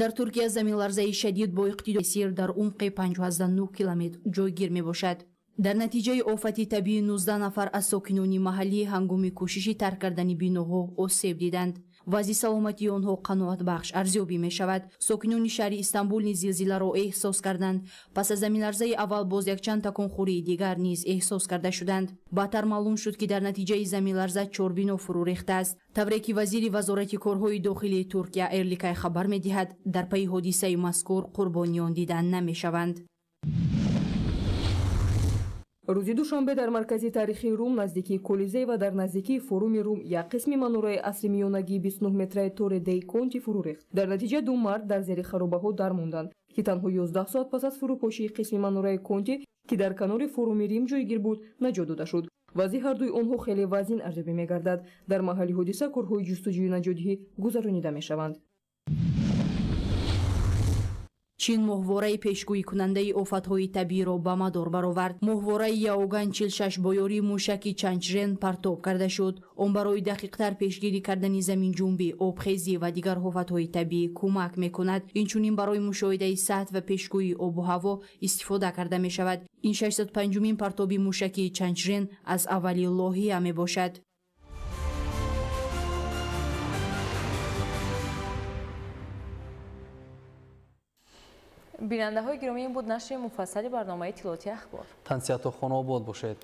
Дар Туркия заминларзаи шадид бо иқтидори сир дар умқи 5,9 километр ҷойгир мебошад. Дар натиҷаи офати табиӣ 19 нафар аз сокинони маҳаллӣ ҳангоми кӯшиши тарк кардани биноҳо осеб диданд. Вазъи саломатии онҳо қаноатбахш арзёбӣ мешавад. Сокинони шаҳри Истанбул низ зилзиларо эҳсос карданд. Пас аз заминларзаи аввал боз якчанд таконхӯрии дигар низ эҳсос карда шуданд. Баъдтар маълум шуд, ки дар натиҷаи заминларза 4 бино фурӯ рехтааст. Тавре ки вазири вазорати корҳои дохилии Туркия Эрликай хабар медиҳад, дар пайи ҳодисаи мазкур қурбониён дида намешаванд. Рӯзи душанбе дар маркази таърихии Рум наздикии Колизей ва дар наздикии форуми Рум як қисми манораи асри миёнагии 29 метраи Торе дей Конти фурӯ рехт. Дар натиҷа ду мард дар зери харобаҳо дармонданд. ки танҳо 11 соат пас аз фурӯпошии қисми манораи Конти, ки дар канори форуми Рим ҷойгир буд, наҷот дода шуд. Вазъи ҳардуи онҳо хеле вазин арзёбӣ мегардад. Дар маҳалли ҳодиса корҳои ҷустуҷӯю наҷотдиҳӣ гузаронида мешаванд. Чин моҳвораи пешгӯикунандаи офатҳои табииро ба мадор баровард. Моҳвораи Яоган 46 бо ёрии мушаки Чанчжен партоб карда шуд. Он барои дақиқтар пешгирӣ кардани заминҷунбӣ, обхезӣ ва дигар офатҳои табиӣ кӯмак мекунад. Инчунин барои мушоҳидаи сатҳ ва пешгӯии обу ҳаво истифода карда мешавад. Ин 605-умин партоби мушаки Чанчжен аз аввали лоҳия мебошад. Бинандаҳои гиромӣ, ин буд нашри муфассали барномаи иттилоотии Ахбор. Тансиҳату хонаобод бошед.